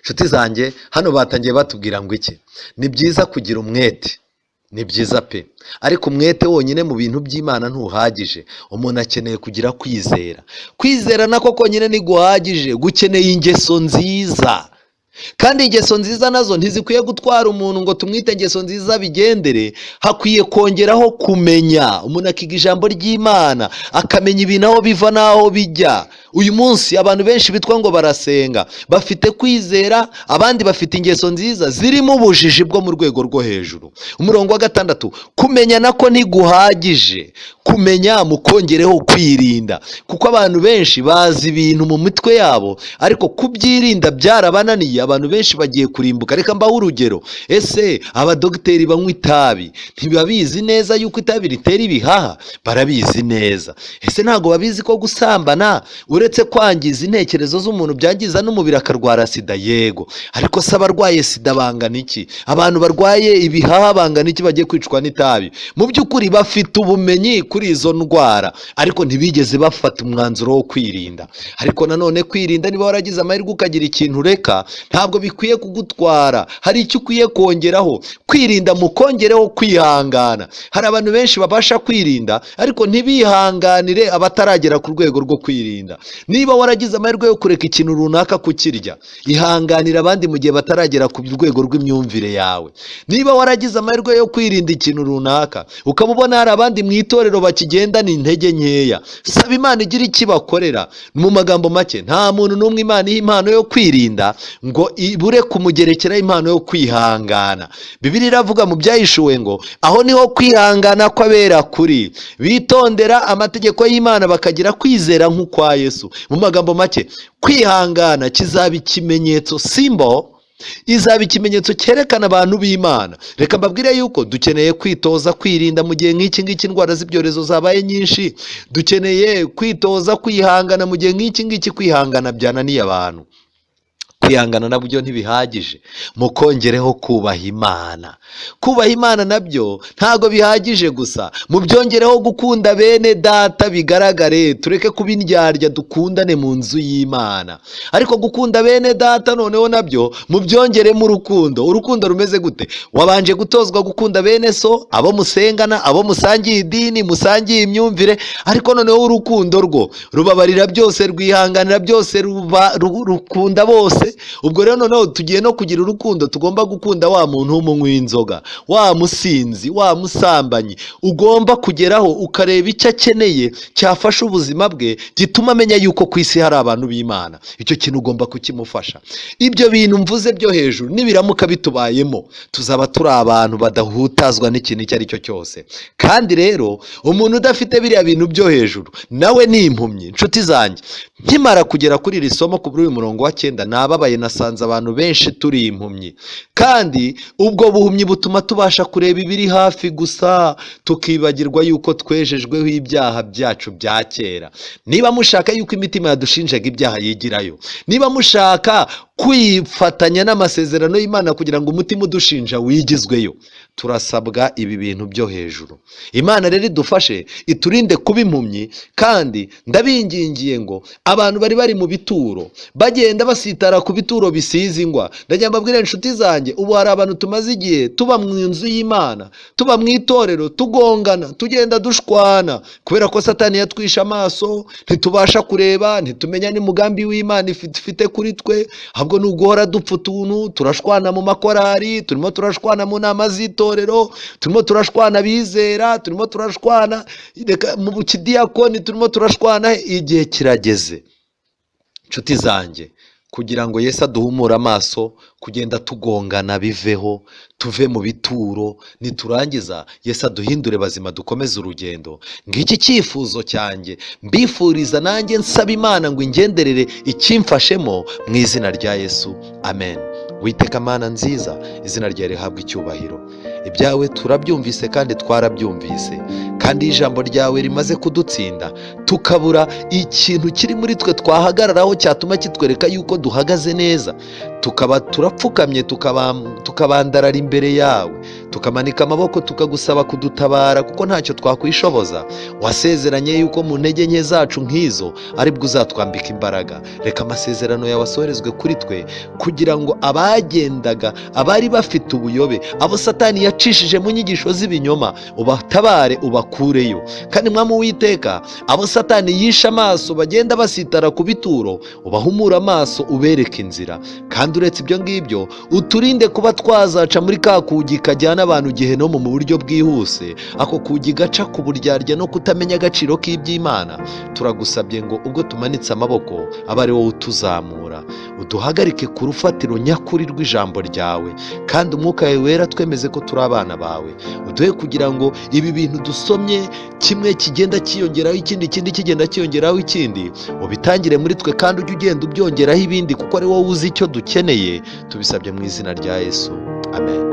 [SPEAKER 1] Inshuti zanjye, hano batangiye batubwira ngo iki? Ni byiza kugira umwete, ni byiza pe, ariko umwete wonyine mu bintu by'Imana ntuhagije. Umuntu akeneye kugira kwizera. Kwizera nako konyine ntiguhagije, gukeneye ingeso nziza. Kandi ingeso nziza nazo ntizikwiye gutwara umuntu ngo tumwite ingeso nziza bigendere. Hakwiye kongeraho kumenya, umuntu akiga ijambo ry'Imana, akamenya ibintu aho biva n'aho bijya. Uyu munsi abantu benshi bitwa ngo barasenga bafite kwizera, abandi bafite ingeso nziza zirimo ubujiji bwo mu rwego rwo hejuru. Umurongo wa 6: kumenya nako ntiguhagije, kumenya mukongereho kwirinda, kuko abantu benshi bazi ibintu mu mitwe yabo ariko kubyirinda byarabananiye. Abantu benshi bagiye kurimbuka. Reka mbahe urugero. Ese abadogiteri banywa itabi ntibabizi neza yuko itabi ritera ibihaha? Barabizi neza. Ese ntabwo babizi ko gusambana uretse kwangiza intekerezo z'umuntu byangiza n'umubiri akarwara sida? Yego. Ariko se abarwaye sida bangana iki? Abantu barwaye ibihaha bangana iki bagiye kwicwa n'itabi? Mu by'ukuri bafite ubumenyi kuri izo ndwara, ariko ntibigeze bafata umwanzuro wo kwirinda. Ariko nanone kwirinda, niba waragize amahirwe ukagira ikintu ureka, ntabwo bikwiye kugutwara, hari icyo ukwiye kongeraho. Kwirinda mukongereho kwihangana. Hari abantu benshi babasha kwirinda ariko ntibihanganire abataragera ku rwego rwo kwirinda. Niba waragize amahirwe yo kureka ikintu runaka kukirya, ihanganira abandi mu gihe bataragera ku rwego rw'imyumvire yawe. Niba waragize amahirwe yo kwirinda ikintu runaka, ukaba ubona hari abandi mu itorero bakigendana intege nkeya, saba Imana igira icyo ibakorera. Mu magambo make, nta muntu n'umwe Imana iha impano yo kwirinda ngo ibure kumugerekeraho impano yo kwihangana. Bibiliya iravuga mu Byahishuwe ngo aho niho kwihangana kw'abera kuri, bitondera amategeko y'Imana bakagira kwizera nk'ukwa Yesu. Mu magambo make, kwihangana kizaba ikimenyetso, simbo izaba ikimenyetso cyerekana abantu b'Imana. Reka mbabwire yuko dukeneye kwitoza kwirinda mu gihe nk'iki ngiki indwara z'ibyorezo zabaye nyinshi. Dukeneye kwitoza kwihangana mu gihe nk'iki ngiki kwihangana byananiye abantu. Kwihangana nabyo ntibihagije, mukongereho kubaha Imana. Kubaha Imana nabyo ntabwo bihagije gusa, mubyongereho gukunda bene data bigaragare. Tureke kuba indyarya, dukundane mu nzu y'Imana. Ariko gukunda bene data noneho nabyo mubyongeremo urukundo. Urukundo rumeze gute? Wabanje gutozwa gukunda bene so, abo musengana, abo musangiye idini, musangiye imyumvire, ariko noneho urukundo rwo rubabarira byose, rwihanganira byose, rukunda bose. Ubwo rero noneho tugiye no kugira urukundo tugomba gukunda wa muntu w'umunywi w'inzoga, wa musinzi, wa musambanyi. Ugomba kugeraho ukareba icyo akeneye cyafasha ubuzima bwe, gituma amenya yuko ku isi hari abantu b'Imana. Icyo kintu ugomba kukimufasha. Ibyo bintu mvuze byo hejuru nibiramuka bitubayemo, tuzaba turi abantu badahutazwa n'ikintu icyo ari cyo cyose. Kandi rero umuntu udafite biriya bintu byo hejuru nawe ni impumyi. Inshuti zanjye, nkimara kugera kuri iri somo, kuri uyu murongo wa 9, nababaye. Nasanze abantu benshi turi impumyi, kandi ubwo buhumyi butuma tubasha kureba ibiri hafi gusa, tukibagirwa yuko twejejweho ibyaha byacu bya kera. Niba mushaka yuko imitima yadushinjaga ibyaha yigirayo, niba mushaka kwifatanya n'amasezerano y'Imana kugira ngo umutima udushinja wigizweyo, turasabwa ibi bintu byo hejuru. Imana rero idufashe, iturinde kuba impumyi. Kandi ndabingingiye ngo abantu bari bari mu bituro, bagenda basitara ku bituro bisize ingwa, ndagira mbabwire inshuti zanjye, ubu hari abantu tumaze igihe tuba mu nzu y'Imana, tuba mu itorero, tugongana, tugenda dushwana, kubera ko Satani yatwishe amaso, ntitubasha kureba, ntitumenya n'umugambi w'Imana ifite kuri twe. Ahubwo ni uguhora dupfa utuntu, turashwana mu makorari, turimo turashwana mu nama z'itorero, turimo turashwana abizera, turimo turashwana reka mu kidiyakoni, turimo turashwana. Igihe kirageze, inshuti zanjye, kugira ngo Yesu aduhumure amaso, kugenda tugongana biveho, tuve mu bituro, niturangiza Yesu aduhindure bazima, dukomeze urugendo. Ngiki cyifuzo cyanjye mbifuriza, nanjye nsaba Imana ngo ingenderere, ikimfashemo mu izina rya Yesu, amen. Witeka Mana nziza, izina ryawe rihabwa icyubahiro. Ibyawe turabyumvise kandi twarabyumvise, kandi iyo ijambo ryawe rimaze kudutsinda tukabura ikintu kiri muri twe twahagararaho cyatuma kitwereka yuko duhagaze neza, tukaba turapfukamye, tukabandarara imbere yawe, tukamanika amaboko, tukagusaba kudutabara, kuko ntacyo twakwishoboza. Wasezeranye yuko mu ntege nke zacu nk'izo aribwo uzatwambika imbaraga. Reka amasezerano yawe asohorezwe kuri twe, kugira ngo abagendaga, abari bafite ubuyobe, abo Satani yacishije mu nyigisho z'ibinyoma, ubatabare, ubakureyo. Kandi Mwami Uwiteka, abo Satani yishe amaso bagenda basitara ku bituro, ubahumure amaso, ubereke inzira. Kandi uretse ibyo ngibyo, uturinde kuba twazaca muri ka kugi kagira kajyana abantu gehenomu mu buryo bwihuse, ako kugi gaca ku buryarya no kutamenya agaciro k'iby'Imana. Turagusabye ngo ubwo tumanitse amaboko abe ari wowe utuzamura, uduhagarike ku rufatiro nyakuri rw'ijambo ryawe, kandi umwuka wawe wera twemeze ko turi abana bawe. Uduhe kugira ngo ibi bintu dusomye kimwe kigenda cyiyongeraho ikindi, ikindi kigenda cyiyongeraho ikindi, ubitangire muri twe kandi ujye ugenda ubyongeraho ibindi, kuko ari wowe uzi icyo dukeneye. Tubisabye mu izina rya Yesu, amen.